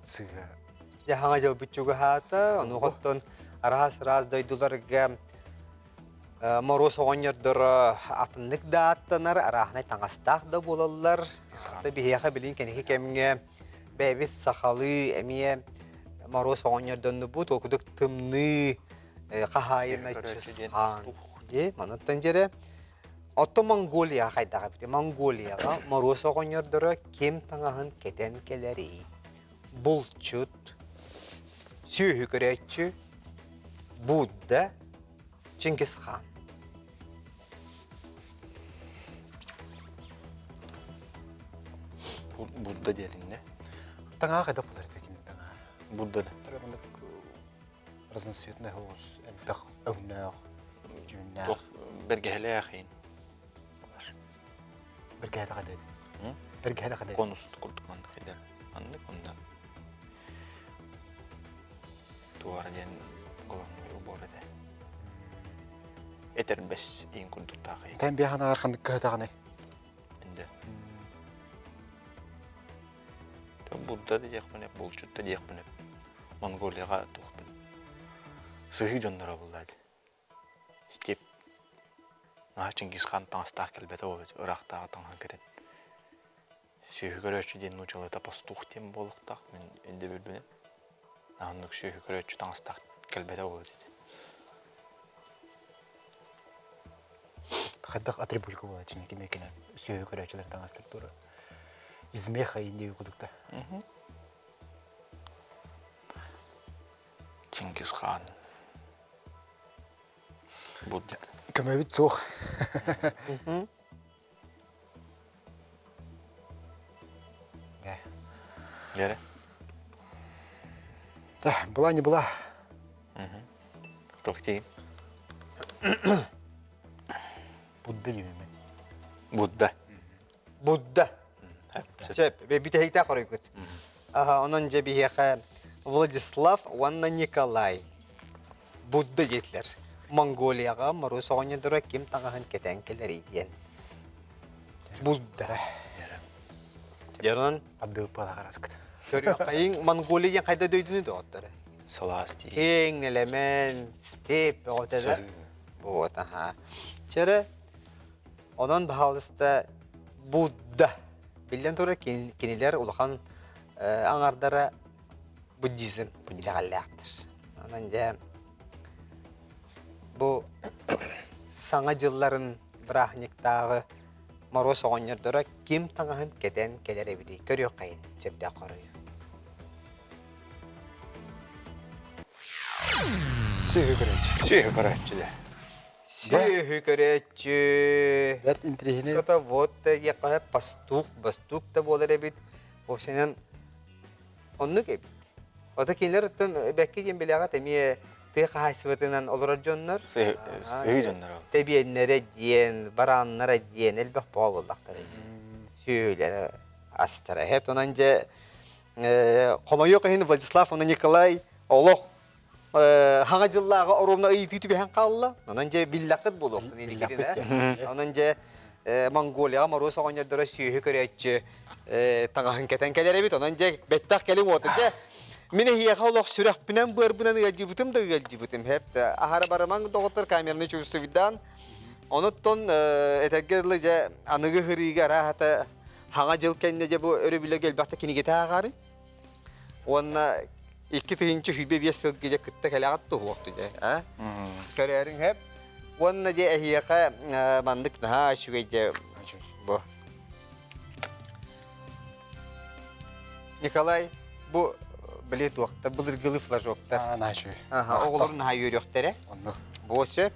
Сыыһа. Дьэ хаҥа дьылбыт чугаһаата, онуохаттан араас-араас дойдуларга Моруос оҕонньордоро атыннык да ааттанар, арааһынай таҥастаах да буолаллар. Биһиэхэ билин кэнники кэмҥэ бэйэбит сахалыы эмиэ Моруос оҕонньордоннубут, ол курдук тымныы хаһаайына Чысхаан дии. Манаттан дьэрэ Оттон Монголияҕа хайдах эбитий? Монголияҕа Моруос оҕонньордоро ким таҥаһын кэтэн кэлэрий? Булчут, сүөһү көрөөччү, Будда, Чингисхан. Будда диэтиннэ. Таҥаһа хайдах булар этэ кини таҥаһа? Будда да. Маннык разноцветный соус, элбэх өҥнөөх, дьүһүннээх. Туох бэргэһэлээх иин. Бэргэһэтэ хайда этэ? Бэргэһэтэ хайда Конус курдук маннык идэр. Маннык онно туора диэн головной убор этэ. Этэрбэс иин курдуктаах Тэн биһанаҕар ханнык кыһытаҕыный? Инде. Будда да диэхпин, булчут да диэхпин. Монголияҕа туохпун. Сыһыы дьонноро буллаады. Степ Наһаа Чингисхан таҥастаах кэлбэтэ ол ыраахтааҕы таҥаһын кэтэн. Сүөһү көрөөччү диэн нуучалыыта пастух диэн буолуохтаах мин өйдөбүлбүнэн. Оннук сүөһү көрөөччү таҥастаах кэлбэтэ буолуо дии. Хайдах атрибутика буолааччы кини кини сүөһү көрөөччүлэр таҥастар тура. Из меха индии кудукта. Чингисхан. Будда. Көмөбүт суох. Дьэрэ. Да, была не была. Туох тиийин? Будда диибин мен. Будда. Будда. Сөп, бүтэһиктээх хоруйгут. Аха, онон дьэ биһиэхэ Владислав уонна Николай Будда диэтилэр. Монголияҕа Моруос оҕонньордоро ким таҥаһын кэтэн кэлэрий диэн. Будда. Дьэ онон Аддыыппалаах араскыт. Көрүөххэйиҥ Монголия диэн хайда дөйдүнү доҕотторо? Сылаас дии. Киэҥ нэлэмэн, степь бөҕөтө да. Вот, аха. Чэрэ, онон баһаалыста Будда. Биллэн турар, кинилэр улахан аҥардара буддизм итэҕэллээхтэр. Онон дьэ бу саҥа дьылларын бырааһынньыктааҕы Моруос оҕонньордоро ким таҥаһын кэтэн кэлэр эбитий? Көрүөххэйин, сөптөөх хоруйу. Сүөһү көрөөччү. Сүөһү көрөөччү да. Сүөһү көрөөччү. Бэрт интириэһинэй. Скота вот диэххэ пастух, бастук да буолар эбит. Вообщенан оннук эбит. Ото кинилэр оттон бэкки диэн билэҕит эмиэ тыа хаһаайыстыбатынан олорор дьоннор. Сүөһү дьоннор. Тэбиэннэрэ диэн, барааннара диэн элбэх бөҕө буоллахтара. Сүөһүлэрэ астара. Хэп онон дьэ хомойуох иһин Владислав уонна Николай олох хаҥа дьыллааҕы оруобуна ыйытыы түбэһэн хаалла. Онон дьэ биллэххит буолуохтун инникитин. Онон дьэ Монголияҕа Моруос оҕонньордоро сүөһү көрөөччү таҥаһын кэтэн кэлэр эбит. Онон дьэ бэттэх кэлиҥ уота. Дьэ мин эһиэхэ олох сүрэхпинэн быарбынан ыалдьыбытым да ыалдьыбытым. Хэп аһара барымаҥ доҕоттор камераны чувствуйдаан. Онуттан этэргэ дылы дьэ аныгы хырыыга арааһата хаҥа дьыл кэннэ дьэ бу өрөбүллэргэ элбэхтэ кинигэтэ ааҕаары. Уонна 2025 сылга дьэ кытта кэлэҕит туһуохту дьэ, а? Көрөөрүҥ хэп. Уонна дьэ эһиэхэ маннык наһаа үчүгэй дьэ бу. Николай, бу били туохта былыргылы флажоктар. Аа, наһаа үчүгэй. Аха, оҕолор наһаа үөрүөхтэрэ. Оннук. Бу сөп.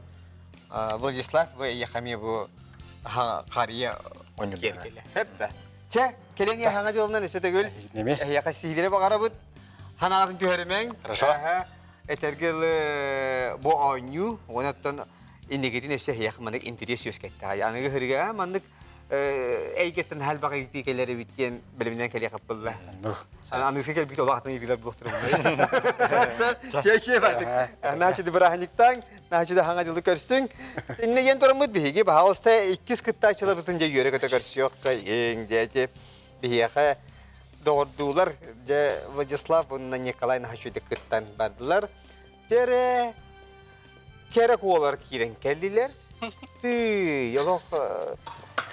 Владислав, бу эйиэхэ эмиэ бу харыйа Онньурдара. Хэп да. Чэ, кэлэн хаҥа дьылынан өссө төгүл Неме. эһиэхэ сиилэри баҕарабыт. Ханаҕатын түһэримэҥ. Хорошо. Этэргэ дылы бу оонньуу, онон инникитин өссө эһиэхэ маннык интэриэс үөскэттэҕэ. Аныгы хырыга маннык эйгэттэн халбаҕа ыйытыы кэлэр эбит диэн бэлэминэн кэлиэх аппылла. Аныгыска кэлбит олох атын ыйытыылар булуохтара Чэ, чэ, баатык. Наачыды бырааһынньыктаан, наачыды хаҥа дьылы көрсүҥ. Инне диэн тураммыт биһиги баһаалыста иккис кыттааччыларбытын дьэ үөрэ-көтө көрсүөххэ диэти биһиэхэ доҕордуулар дьэ Владислав уонна Николай Нахачуйды кыттан бардылар. Тере кэрэ куолар киирэн кэллилэр. Тыый, олох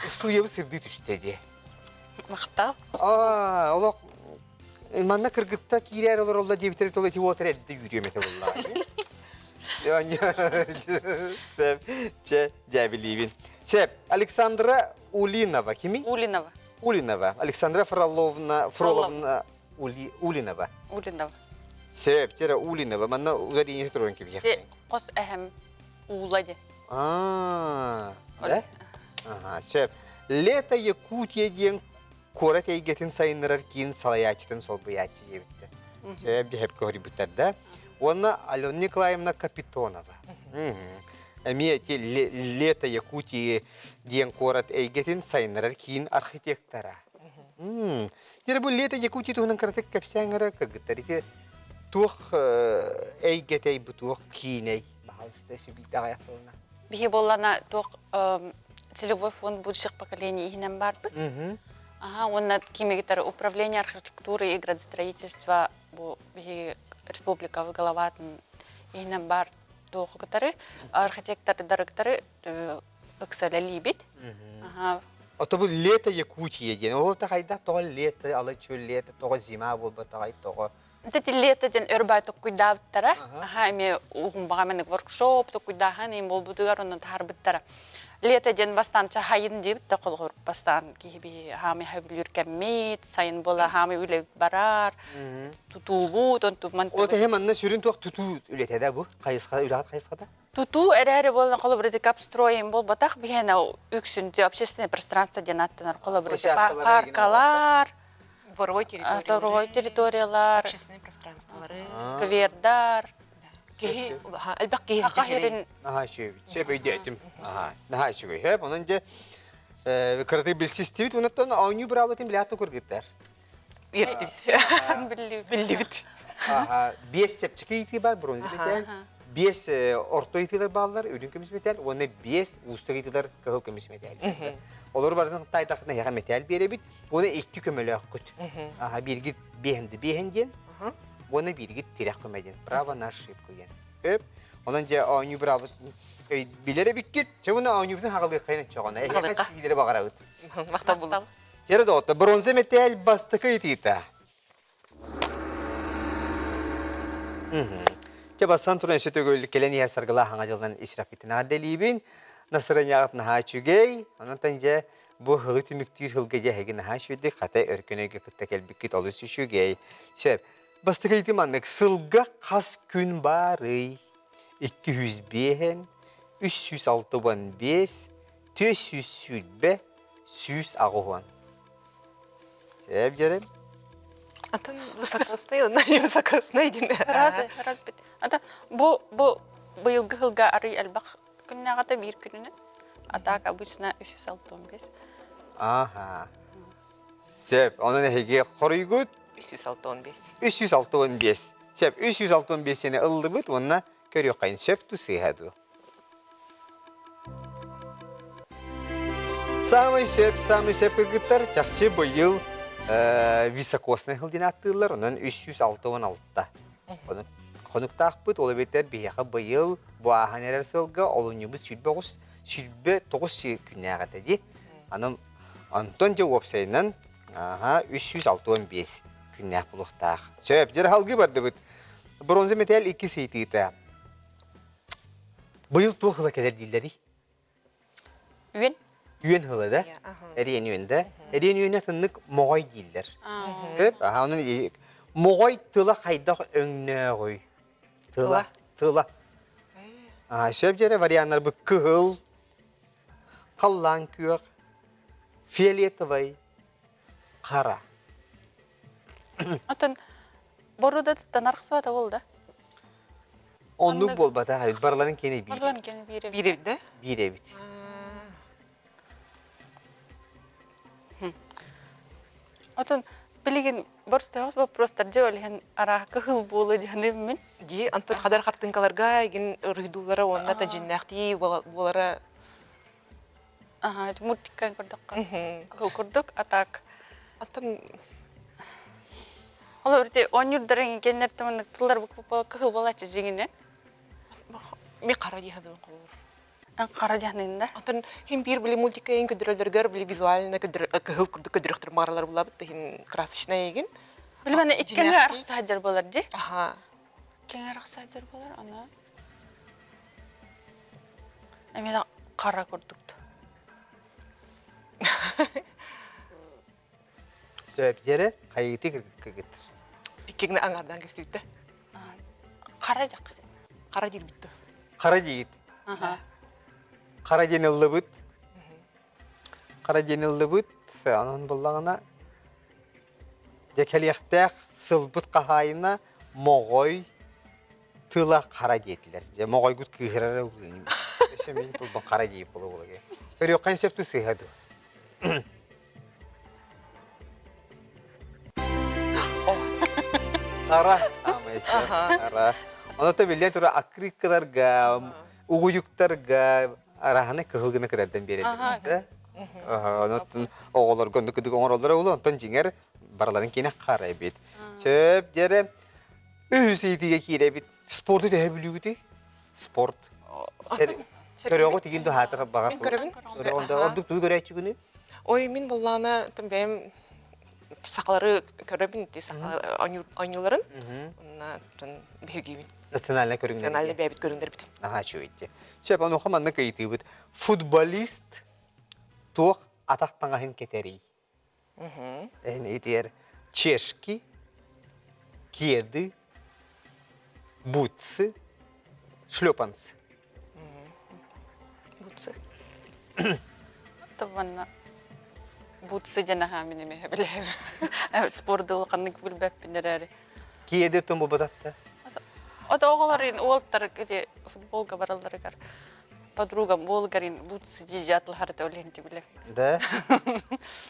студиябыт сырдыы түстэ дии. Махтал. Аа, олох манна кыргытта киирээр олороллор диэбиттэр тол ити уотар эрдэ үүрүөм этэ буоллаҕа. Сөп, чэ, дьээбилиибин. Сөп, Александра Улинова кими? Улинова. Улинова. Александра Фроловна, Фроловна Ули, Улинова. Улинова. Сөп, чэ, Улинова. Манна ударение туран кибиһиэхтэй. Хос эһэм Уула диэн. Аа, да? Аха, сөп. Лето Якутия диэн куорат эйгэтин сайыннарар киин салайааччытын солбуйааччы диэбиттэр. Сөп, дьэһэпкэ хоруйбуттар да. Уонна Алена Николаевна Капитонова. Эмиэ ити Лето Якутии диэн куорат эйгэтин сайыннарар киин архитектора. Дьэ, бу Лето Якутии туһунан кыратык кэпсээҥ эрэ кыргыттар. Ити туох эйгэтэй бу туох киинэй? Баһаалыста сүбиитэ аҕыйах тылына. Биһи буоллана туох целевой фонд будущих поколений иһинэн барбыт. Аха, уонна кимигитер управление архитектуры и градостроительства бу биһи республикабыт главатын иһинэн бар туоху кытары архитектордарыктары ыксалалиибит. Аха. Ото бу лето Якутия диэн. Ол та хайдах тоҕо лето, ала чөл лето, тоҕо зима буолбатаҕай, тоҕо Ити лето диэн өр бай токкуйдаабыттара. Аха эмиэ уһунбаҕа маннык воркшоп токкуйдааһын им буолбутугар онно таһаарбыттара. Лето диэн бастаан чахайын диэбит да холоһур бастаан киһи биһи хаамый хөбүлүүр кэммит, сайын буола хаамый үлэ барар, тутуубут, онту Ол тэһи манна сүрүн туох тутуу үлэтэ да бу? Хайысха, үлэҕит хайысхата? Тутуу эрээри буолан холобур ити капстроем буолбатах биһиэнэ үксүн общественное пространство диэн ааттанар холобур ити паркалар, Дворовой территориялар, дворовой территориялар, общественные пространстволары, сквердар. Киһи элбэх киһи Хаха Наһаа үчүгэй. Сөп өйдөөтүм. Аха, наһаа үчүгэй. Хөп, онон дьэ кыратык билсистибит. Онуттан оонньуу быраабылатын билээт кыргыттар. Биллибит. Аха, биэс чэпчэки ыйытыы бар, бронза мэтээл, биэс орто ыйытыылар бааллар, үрүҥ көмүс мэтээл, уонна биэс уустук ыйытыылар кыһыл көмүс мэтээл. Олору барытын таайдахтына эһиэхэ мэтээл биэрэбит. Уонна икки көмөлөөххүт. Аха, бииргит биэһэн да биэһэн диэн, уонна бииргит тирэх көмө диэн. Право на ошибку диэн. Өп. Онон дьэ оонньуу быраабыт билэр эбиккит. Чэ уонна оонньуубутун хаҕалыаххайын оччоҕуна. Эһиэхэ сиилэри баҕарабыт. Махтал булун. Дьэ доҕотто, бронза мэтээл бастакы ыйытыыта. Чэ бастан туран өссө төгүл кэлэн иһэр саргылаах хаҥа дьылынан исраппитин аардэлиибин. Настарыанньаҕыт наһаа үчүгэй. Онон дьэ бу һылы түмүктүүр һылга дьэ эһиги наһаа үчүгэйдик хата өркөн өйгө кытта кэлбиккит олус үчүгэй. Сөп. Бастакы ыйытыы маннык. Сылга хас күн баарый? 205, 365, 420, 180. Сөп дьэрин. Атын высокосный, онно не высокосный диэн. Раз, раз бит. Ата бу бу быйылгы сылга арый элбэх күннээҕитэ биир күнүнэн. А так обычно 365. Аха. Сөп. Онон эһиги хоруйгут 365. 365. Сөп. 365 сeni ыллыбыт уонна көрүөххэйин сөп ту сыыһа дуу. Самый сөп, самый сөп кыргыттар чахчы быйыл високосный сыл диэн ааттыыллар, онон 366. Хонуктаахпыт, ол эбэтэр биһиэхэ быйыл бу ааһан эрэр сылга олунньубут 29 29 күннээх этэ дии. Аны онтон дьэ уопсайынан аха 365 күннээх булуохтаах. Сөп, дьэ халгыы бардыбыт. Бронза мэтээл иккис ыйытыыта. Быйыл туох ыла кэлэр дииллэрий? Үөн. Үөн ыла да? Эриэн үөн да? Эриэн үөнэ атыннык моҕой дииллэр. Көп, аха, онон моҕой тыла хайдах өҥнөөҕүй? Тыла, тыла. Аа, сөп дьэрэ варианнар бу кыһыл, халлаан күөх, фиолетовай, хара. Атын Борудатыттан арахсыбата буолда. Оннук буолбатах эбит. Барыларын киэнэ биир. Барыларын киэнэ биир эбит. Биир эбит да? Биир эбит. Отон билигин борстойоҕус боппуруостар дьэ ол иһин арааһа кыһыл буолуо диһаныыбын мин. Дии, антон хадар хартыынкаларга игин ырыйдууллара уонна тажиннээхтии буолара Аха, мультикка көрдөххө кыһыл курдук, а так Антон Ол өрте оонньуурдарын кэннэртэн маннык тыллар кыһыл буолааччы дьиҥинэн. Ми хара диһаныыбын холуур. Хара диһаныын да. Антон хин биир били мультика ин көдөрөлөргөр били визуально кыһыл курдук көдөрөхтөр мааралар булабыт да хин красочная игин. Били маны иккеҥе арахса сылдьар буолар дии. Аха. Иккеҥе арахса сылдьар буолар, аны Эмиэ хара курдук. Сөп дьэрэ хайыты кыргыттар. Иккигне аҥаардаан кэстибиттэ. Хара дьак. Хара диирбитти. Хара диит. Хара диэн ыллыбыт. Хара диэн ыллыбыт. Онон буллаҕына дьэ кэлиэхтээх сылбыт хаһаайына моҕой тыла хара диэтилэр. Дьэ моҕойгут кыыһырара Өссө мин тылбын хара диир буола-буола. Көрүөххэ сөп сыыһа дуо? Хара, хара. Оното биллэн турар аккырыыккаларга, угуйуктарга араһаны кыһыл гына кытардан биэрэллэр. Онон оҕолорго оннук кыдык оҥороллоро улу, онтон дьиҥэр барыларын киэнэ хара эбит. Сөп, дьэрэ үһүс ыйытыыга киирэбит. Спорду төһө бүлүүгүтүй? Спорт. Көрөҕүт игин дуһаатар баҕар. Мин көрөбүн. Ордук тугу көрөөччүгүнүй? Ой, мин буллаана там бэйэм сахалары көрөбүн ити саха оонньууларын. Онна биһиргиибин. Национальнай көрүҥнэр. Национальнай бэйэбит көрүҥнэрбитин. Аха үчүгэй. Сөп, онуоха маннык ыйытыыбыт. Футболист туох атах таҥаһын кэтэрий? Эн итиэр чешки, кеды, бутсы, шлепанцы. Бутсы. Манна бутсы диэн аһаа мин эмиэ билэбин. Спорду улаханнык билбэппин эрээри. Киэди тум бубататта. Ото оҕолорун уолтар ити футболга баралларыгар подругам уолгарин бутсы дии атлаһарыта олиһинти билем. Да?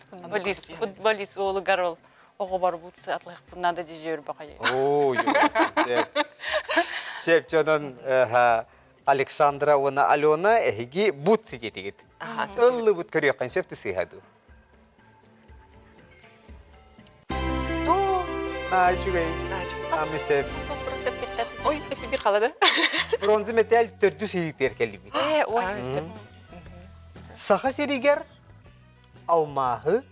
Футболист, футболист уолугар ол оҕобор бутсы атлахпын надо дии бакайы. Оо, Сөп дьонон Александра уонна Алена эһиги бутсы диэтигит. Ыллыбыт көрүөххүн сөп сыыһа дуу. Аа, үчүгэй. Ами сөп. Ой, эсибир халада. Бронза металл төрдүс ыйытыар кэллибит. Э, ой. Саха сиригэр алмааһы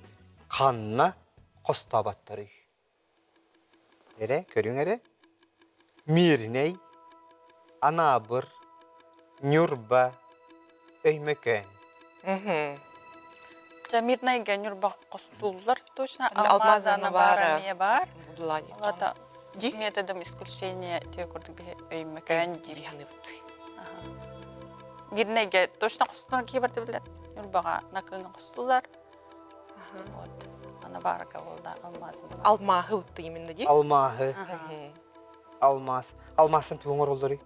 ханна хостооботторуй? Эрэ, көрүҥ эрэ. Мииринэй, Анаабыр, Ньурба, Өймөкөөн. Дьэ, Мирнэйгэ Ньурба хостууллар точно. Алмаза Алмаза баар эмиэ баар. Буллаани. Олата методом исключения тиэ курдук биһи Өймөкөөн диир. Мирнэйгэ точно хостуулар киһи барда билэр. Ньурбаҕа Накыҥҥа хостууллар. Вот. Ана баарга болда алмазын. Алмааһы утты именно дии. Алмааһы. Алмаас. Алмаастан тугу оҥороллоруй?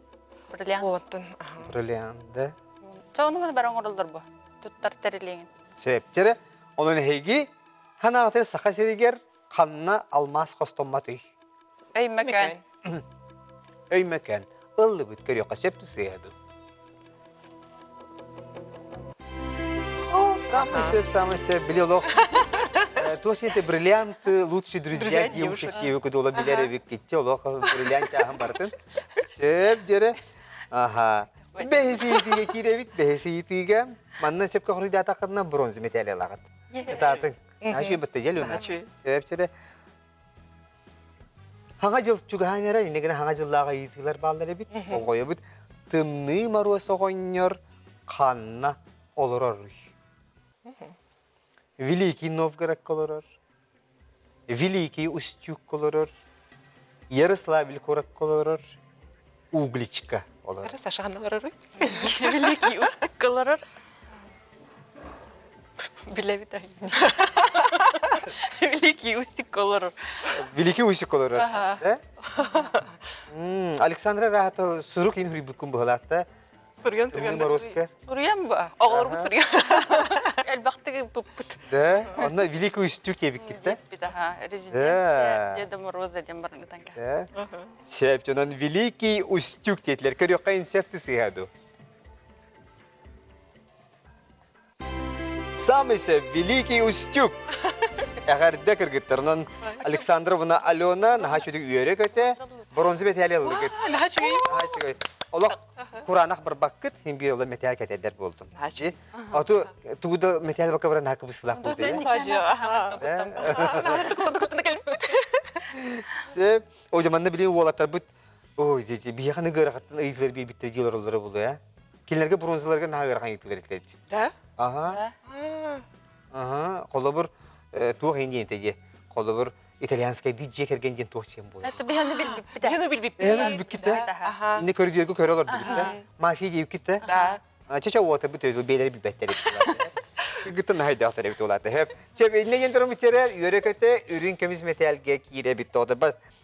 Бриллиант. Оттон. Бриллиант, да. Чэ, ону маны бары оҥороллор бу. Туттар тэрилиҥин. Сөп. Дьэрэ, онон эһиги ханаҕытыр Саха сиригэр ханна алмаас хостоммотуй? Өймөкөөн. Өймөкөөн. Ыллыбыт көрүөххэ сөп сыыһа дуу? Самый сөп, самый сөп. Били олох туох сиэтэ бриллианты лучшие друзья девушек диэби кудула билэр эбиккитчи олох бриллиант чааһын барытын. Сөп дьэрэ. Аха. Бэһис ыйытыыга киирэбит. Бэһис ыйытыыга манна сөпкө хоруйдаатаххытына бронза металл ылаҕыт. Ытаатыҥ. Ачүй бытта дьэл уна. Сөп дьэрэ. Хаҥа дьыл чугаһаан эрэр, иннэ гына хаҥа дьыллааҕы ыйытыылар бааллар эбит. Болҕойобут. Тымныы Моруос оҕонньор ханна олороруй? Великий Новгородка олорор, Великий Устюгка олорор, Ярославль куоракка олорор, Угличка олорор. Саша ханна олороруй? Великий Устюгка олорор. Билэбит Великий Устюг олорор. Великий Устюг олорор. Да? Александра Рахато сурук иин хуруйбуккун быһалаатта. Суруйан суруйан. Морозко. Суруйан ба? Оҕолорбу суруйан. Элбэхтик ыппыппыт. Да, онно Великий Устюг диэбиккит да? Диэбиппит, аха. Резиденция Деда Мороза диэн баран ытан Да. Сөп, дьонон Великий Устюг диэтилэр. Көрүөххэ инсэп сыыһа дуу. Самый сөп Великий Устюг. Эҕэрдэ кыргыттарынан Александровна Алена наһаа үчүгэй үөрэ-көтө бронза мэтээли ыллыгыт. Наһаа үчүгэй. Наһаа үчүгэй. Олох кураанах барбаккыт, хин биир олох мэтээл кэтэрдэр буолдум. Оту тугу да мэтээл бакка баран наһаа кыбыстылаах буолду. Сөп. О, манна билин уолаттарбыт ой, биһиэхэ ыарахаттан ыйытылар биэрбиттэр диир олороллоро буолуо, ээ. Кинилэргэ бронзаларга наһаа ыарахан ыйытылар этилэр. Да? Аха. Аха. Холобур, туох иһин диэн этэ Холобур, итальянскайдыы дьиэ кэргэн диэн туох диэн буолар? Это биһаны билбиппит. Биһаны билбиппит. Биһаны билбиккит да? Инне көрүдүөргө көрө олордубут да? Мафия диэбиккит да? Да. Чача уота бу төзүл бээлэри билбэттэр эбит. Гыттан наһайдаахтар эбит улаата. Хөп. Чэ, инне диэн туран бүтэрэ, үөрэ-көтө, үрүҥ көмүс мэтээлгэ киирэбит тоҕо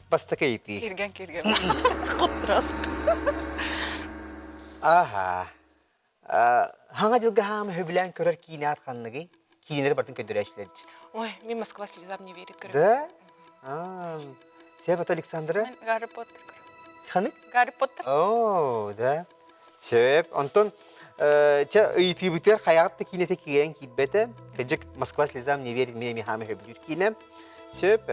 бастакы ыйытыы. Кирген кирген. Куттурас. Аха. Хаҥа дьылга хаама хөбүлээн көрөр киинэ аат ханныгый? Киинэлэри бартын көрдөрөөччүлэр. Ой, мен Москва слезам не верит көрөм. Да? Аа. Сөп, Александра? Мен Гарри Поттер көрөм. Ханнык? Гарри Поттер. Оо, да. Сөп. Онтон чэ ыйытыыбытыгар хайаҕыт да киинэтэ киирэн киирбэтэ. Кыдьык Москва слезам не верит мен хаама хөбүлүүр киинэ. Сөп,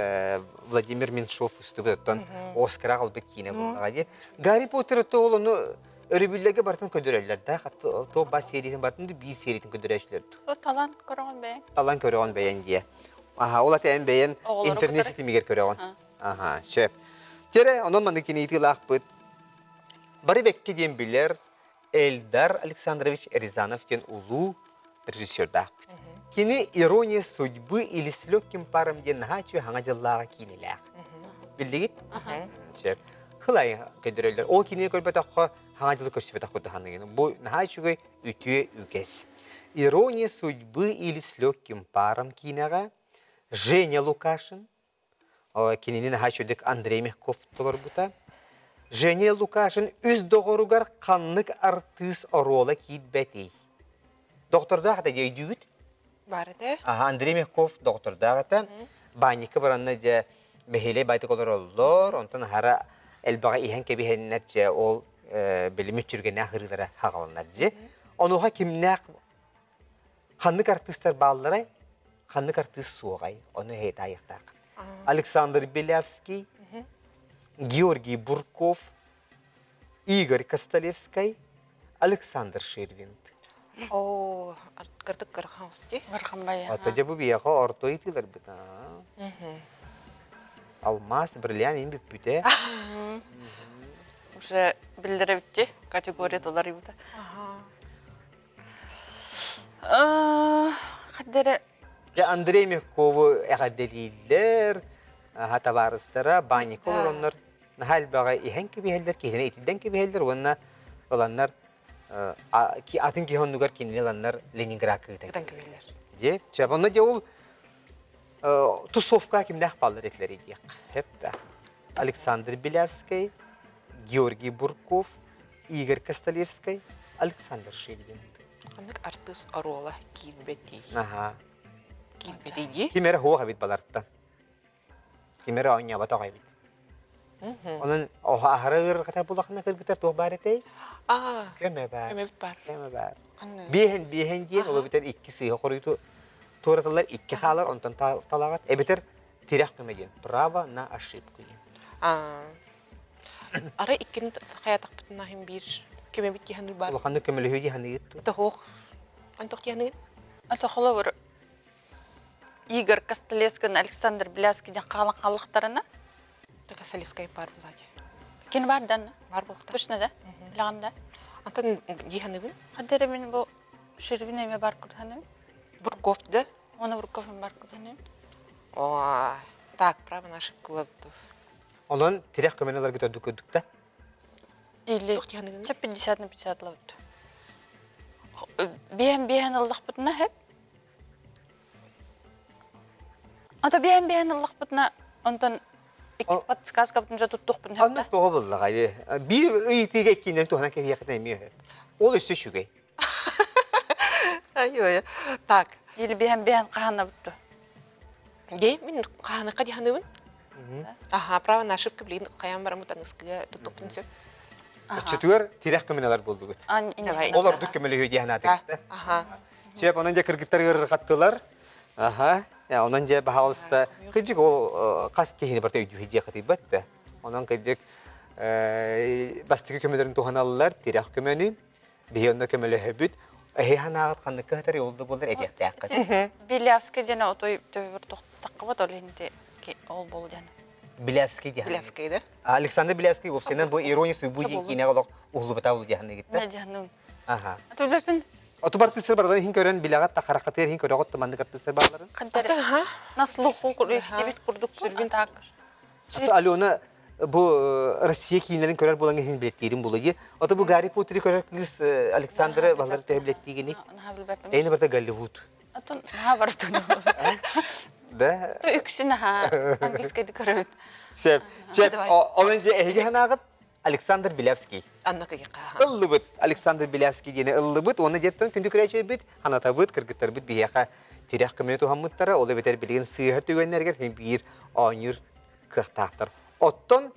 Владимир Меньшов устубут оттон Оскар аҕалбыт киинэ буоллаҕа дии. Гарри Поттер ол ону өрөбүллэргэ барытын көрдөрөллөр да, топ бас сериятын барытын биир сериятын көрдөрөөччүлэр. Талан көрөҕүн бэйэҥ. Талан көрөҕүн бэйэҥ диэ. Аха, ол ата эн бэйэн интернет ситимигэр көрөҕүн. Аха, сөп. Тере, онон маннык киниитилаахпыт. Бары бэккэ диэн билэр Эльдар Александрович Рязанов диэн улуу режиссердаахпыт. Кини «Ирония судьбы» или «С легким паром» диэн наһаа үчүгэй хаҥа дьыллааҕы киинэлээх. Биллигит? Сөп. Хылай көрдөрөллөр. Ол киинэни көрбөтөххө хаҥа дьылы көрсүбэтэх курдук саныгын. Бу наһаа үчүгэй үтүө үгэс. «Ирония судьбы» или «С легким паром» киинэҕэ Женя Лукашин, Кинини наһаа үчүгдүк Андрей Мягков толорбута. Женя Лукашин үс доҕоругар ханнык артыыс оруола киирбэтий? Доҕоттордоох этэ дии өйдүүгүт? Бар этэ. Аха, Андрей Мягков доҕоттордоох этэ. Баанньыкка баранна дьэ бэһиэлэй байтык олороллор, онтон аһара элбэҕи иһэн кэбиһэннэр дьэ ол били мүччүргэннээх ырыылара хаҕаланар дьи. Онуоха кимнээх Ханнык артыыстар баалларай, ханнык артыыс суоҕай, ону эһиги таайыахтааххыт. Александр Белявский, Георгий Бурков, Игорь Костолевскай, Александр Ширвинд. Оо, кырдык кырхаусти. Ырхамбай. Ото дьэ бу биһиэхэ орто ыйытыыларбыт. Алмаас, бриллиант иин бүппүтэ. Уже биллэрэбитти категория толорубута. Хаддere Дьэ Андрей Мягкову эҕэрдэлииллэр, аха табаарыстара баанньыкка олороннор наһаа элбэҕи иһэн кэбиһэллэр, киһини итирдэн кэбиһэллэр уонна ыланнар атын киһи оннугар кинини ыланнар Ленинградка ыытан кэбиһэллэр. Дьэ, чэ, онно дьэ ол тусовка кимнээх бааллар этилэр диэх. Хөп да. Александр Белявскай, Георгий Бурков, Игорь Костолевскай, Александр Шельвин. Ханнык артыыс оруола киирбэтий? Аха. Киирбэтий дии? Ким эрэ хуох эбит балартан. Ким эрэ оонньооботох эбит. Онон аһара ыарырҕатар булахына кыргытар туох баар этэй? Аа, Көмө баар. көмөбүт баар. Көмө баар. Ханна? Биэһэн биэһэн диэн ол эбэтэр икки сыыһа хоруйту туоратыллар икки хаалар онтон талаҕат эбэтэр тирэх көмө диэн право на ошибку диэн. Аа. Арай иккини хайатахпытына иһин биир көмөбүт диэн бар. Улаханнык көмөлөһүү дии саныыгыт дуо? Тоһуох. Антох диэныгын? Ата холобур Игорь Костолевскин, Александр Белявский диэн хаалан хааллахтарына Костолевскай бар буолаа Кини бар дан? Бар буолта. Точно да? Билэҕин да? Антон дии саныыбын. Хаддere мин бу Шервин эме бар курдук Бурков да? Оны Бурков бар курдук О, так, право на ошибку лаптов. Онон тирэх көмөнү ыларгыт ордук көрдүк да? Или чэ 50 на 50 лабыт. Биэһэн биэһэн ыллахпытына хэп. Ото биэһэн биэһэн ыллахпытына онтон иккис подсказкабытын дьэ туттуохпун сөп Оннук тоҕо буллаҕай. Биир ыйытыыга иккинэн туһанан кэбиһиэххитин эмиэ сөп. Ол өссө үчүгэй. Ай-ой. Так. Или биһэн биһэн хаһанабыт Дей, мин хаһаныхха диһаныбын. Аха, право на ошибка билигин хайаан бараммыт аныскыга туттукпун сөп. Оччотугар тирэх көмөлөр булдугут. Ол ордук көмөлөһүү диэн аатыгытта. Аха. Сөп, онон дьэ кыргыттар ыарырҕаттылар. Аха. Онон дьэ баһаалыста кырдьык ол хас киһини барыта өйдүү диэх хатыйбат да. Онон кырдьык бастакы көмөлөрүн туһаналлар, тирэх көмөнү. Биһи онно көмөлөһөбүт. Эһи санааҕыт ханныкка сытар ол да буоллар этиэхтээххит. Белявский диэн отой төбөбөр тохтаккабат ол иһинти ол болу диэн. Белявский диэн. Белявский да? Александр Белявский вовсенен бу ирония судьбы диэн киинэҕэ олох уһуллубата ол диэн гитта. Не диэн. Аха. Төлөпүн. Оту бартысыр бардан иһин көрөн билэҕит тахарахатыар иһин көрөҕүт таманнык артыстар баалларын. Аха. На слуху истибит курдук так. Алена бу Россия киинэлэрин көрөр буолан иһин билэттиирин булуйу. Ото бу Гарри Поттери көрөр кыыс Александра балары төһө билэттиигини? Эйни барта Голливуд. Атын наһаа бартын. Да? То үксүн аха английскайды көрөбүт. Сеп, сеп, ол инже эһиги ханаагыт Александр Белявский. Анна кыйыка. Ыллыбыт Александр Белявский диэни ыллыбыт, уонна диэттэн күндү күрээчэйбит, ханатабыт, кыргыттарбыт биһиэхэ тирэх көмөнү туһаммыттара, ол эбэтэр билигин сыыһар түгэннэригэр биир оонньуур кыахтаахтар. Оттон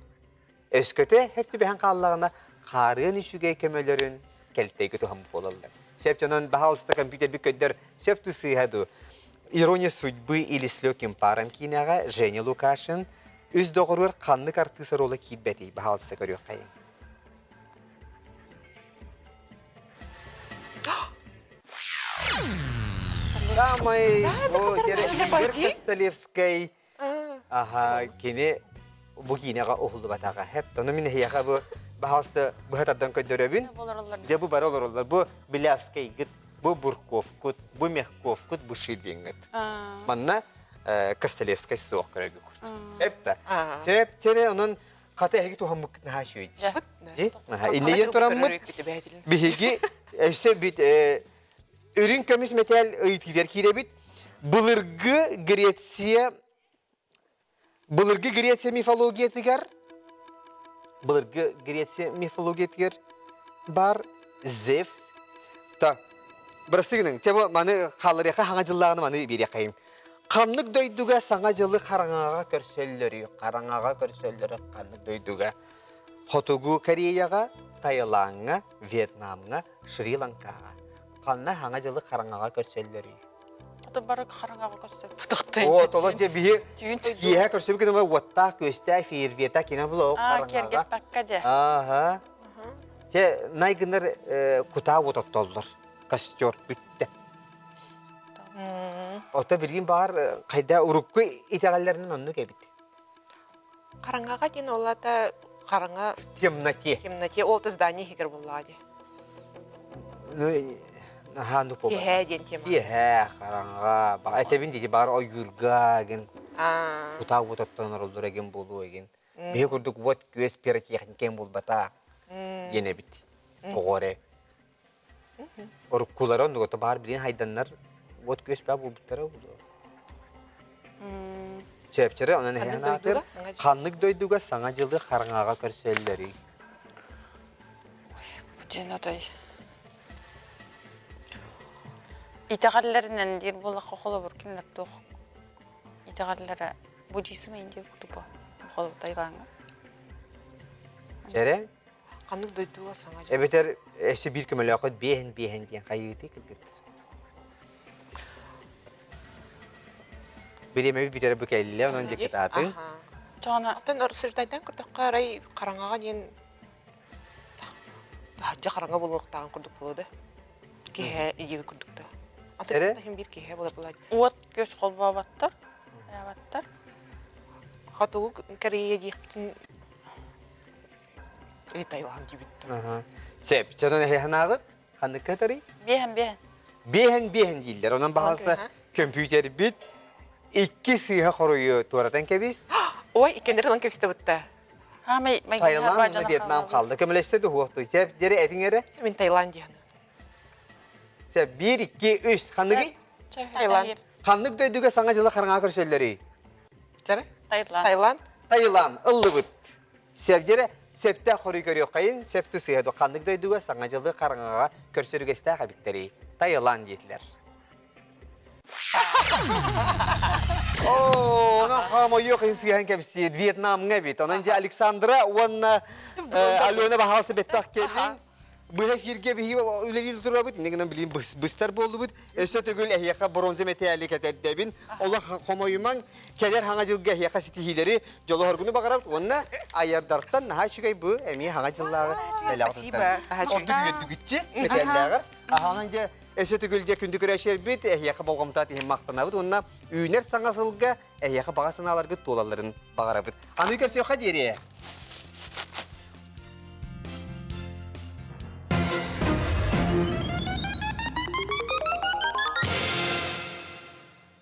өскөтө һэр түбэһэн хааллаҕына, хаарыан үчүгэй көмөлөрүн кэлтэйгэ туһаммыт буолаллар. Сөп дьонон баһаалыста компьютербит көдөр сөп ту сыыһа дуу. Ирония судьбы или с легким паром киинэҕэ Женя Лукашин үс доҕоругар ханнык артыыс оруола киирбэтий баһаалыста көрүөххэйиҥ. Самый Костолевскай Аха, кини бу киинэҕэ уһуллубатаҕа. Хэп, ону мин эһиэхэ бу баһаалыста быһа тардан көрдөрөбүн. Дьэ бу бары олороллор. Бу Белявскайгыт, бу Бурковкут, бу Мягковкут, бу Ширвингыт. Манна Костолевскай суох көрөргө курдук. Эп да. Сөп, чere онон хата эһиги туһаммыккыт наһаа үчүгэй. Дии. Иннейен тураммыт биһиги өссө бит Үрүҥ көмүс мэтээл ыйытыытыгар киирэбит. Былыргы Греция былыргы Греция мифологиятыгар былыргы Греция мифологиятыгар бар Зевс та бырастыы гыныҥ те бу маны хаалларыахха хаҥа дьыллааҕыны маны биэриэххэйин ханнык дойдуга саҥа дьылы хараҥаҕа көрсөллөрүй хараҥаҕа көрсөллөрө ханнык дойдуга хотугу Кореяҕа Таилаҥҥа Вьетнамҥа Шри-Ланкаҕа ханна хаҥа дьылы хараҥаҕа көрсөллөрүй? Ото бары хараҥаҕа көрсөбүт. О, толо дьэ биһи киэһэ көрсөбүт гына уоттаах, күөстээх, фейерверта кино була ол хараҥаҕа. Киэргэппэккэ дьэ. Ааха. Те найгынар кутаа уот оттоллор. Костер бүттэ. Ото билигин баар хайда урукку итэҕэллэринэн оннук эбит. Хараҥаҕа диэн ол ата хараҥа В темноте. темноте ол здание иһигэр буоллаҕа дии. Ну, наһаа ну Киэһээ диэн тема. Киэһээ хараҥаҕа баҕа этэбин дии баар ойуурга эгин Аа. кутаа уот оттон олороллор эгин буолуо эгин. Биһи курдук уот күөс пиротехникаҥ буолбата диэн эбит. Тоҕо эрэ. Уруккулара оннугата баар билигин хайданнар уот күөс баа буолбуттара буолуо. Чэпчэри онон эһээн аатыр ханнык дойдуга саҥа дьылы хараҥаҕа көрсөллөрүй? Дьин отой. Итэҕэллэринэн диир буоллахха холобур кинилэр туох итэҕэллэрэ буддизм индия курдук холобур Таилаҥҥа. Чэрэ Ханнык дойдуга саҥа дьыл? Эбэтэр өссө биир көмөлөөхөт биэһин биэһин диэн хайыытый кыргыттар. Бириэмэбит бүтэрэ бу кэллэ, онон дьыккытаатыҥ. Чоҕоно Оттон сырдайдан көрдөххө арай хараҥаҕа диэн таһырдьа хараҥа буолуохтааҕын курдук буолуо да. Киһэ иһиэбит курдук да. Эрэ? Атын биир киһэ буолар буолаа. Уот күөс холбообаттар, хайаабаттар. Хотугу Корея диэхпитин Таиланд диэбиттэр. Сөп. Чонон эһэханааҕыт ханныкка ытарый? Биэһэн биэһэн. Биэһэн биэһэн дииллэр. Онон баһаалыста көмпүүтэрбит икки сыыһа хоруйу туоратан кэбис. Ой, иккеннер ылан кэбистэ бытта. Таиланд уонна Вьетнам хаалла. Көмөлөстө дуһуохтуй. Сөп, дьэрэ этиҥ эрэ. Мин Таиланд диэн. Сөп, биир, икки, үс. Ханныгый? Таиланд. Ханнык дойдуга саҥа дьылы хараҥаҕа көрсөллөрүй? Дьэрэ? Таиланд. Таиланд. Таиланд. Ыллыбыт. Сөбдэрэ сөптөөх хоруй көрүөххэйин, сөп тусыһа ду ханнык дойдуга саҥа дьылы хараҥаҕа көрсөрүгэстээх эбиттэрий? Таиланд диэтилэр. Оо, онон хомойуох инсиһэн кэпсиир Вьетнамҥа эбит. Онон дьэ Александра уонна Алена баһаалса бэттэх кэллиҥ. Быһа эфиргэ биһи үлэлии турабыт, инньэ гынан билигин быстар буоллубут. Өссө төгүл эһиэхэ бронза мэтээли кэтэрдэбин. Олох хомойумаҥ, кэлэр хаҥа дьылга эһиэхэ ситиһиилэри, дьолоһоргуну баҕарабыт уонна айардартан наһаа үчүгэй бу эмиэ хаҥа дьыллааҕы бэлэх Спасибо. Ордук үөрдүгүччү мэтээллээҕэр. Аһаҥан дьэ өссө төгүл дьэ күндү көрөөччүлэрбит эһиэхэ болҕомтоот иһин махтанабыт уонна үүнэр саҥа сылга эһиэхэ баҕа санааларгыт туолалларын баҕарабыт. Аны көрсүөххэ диэри.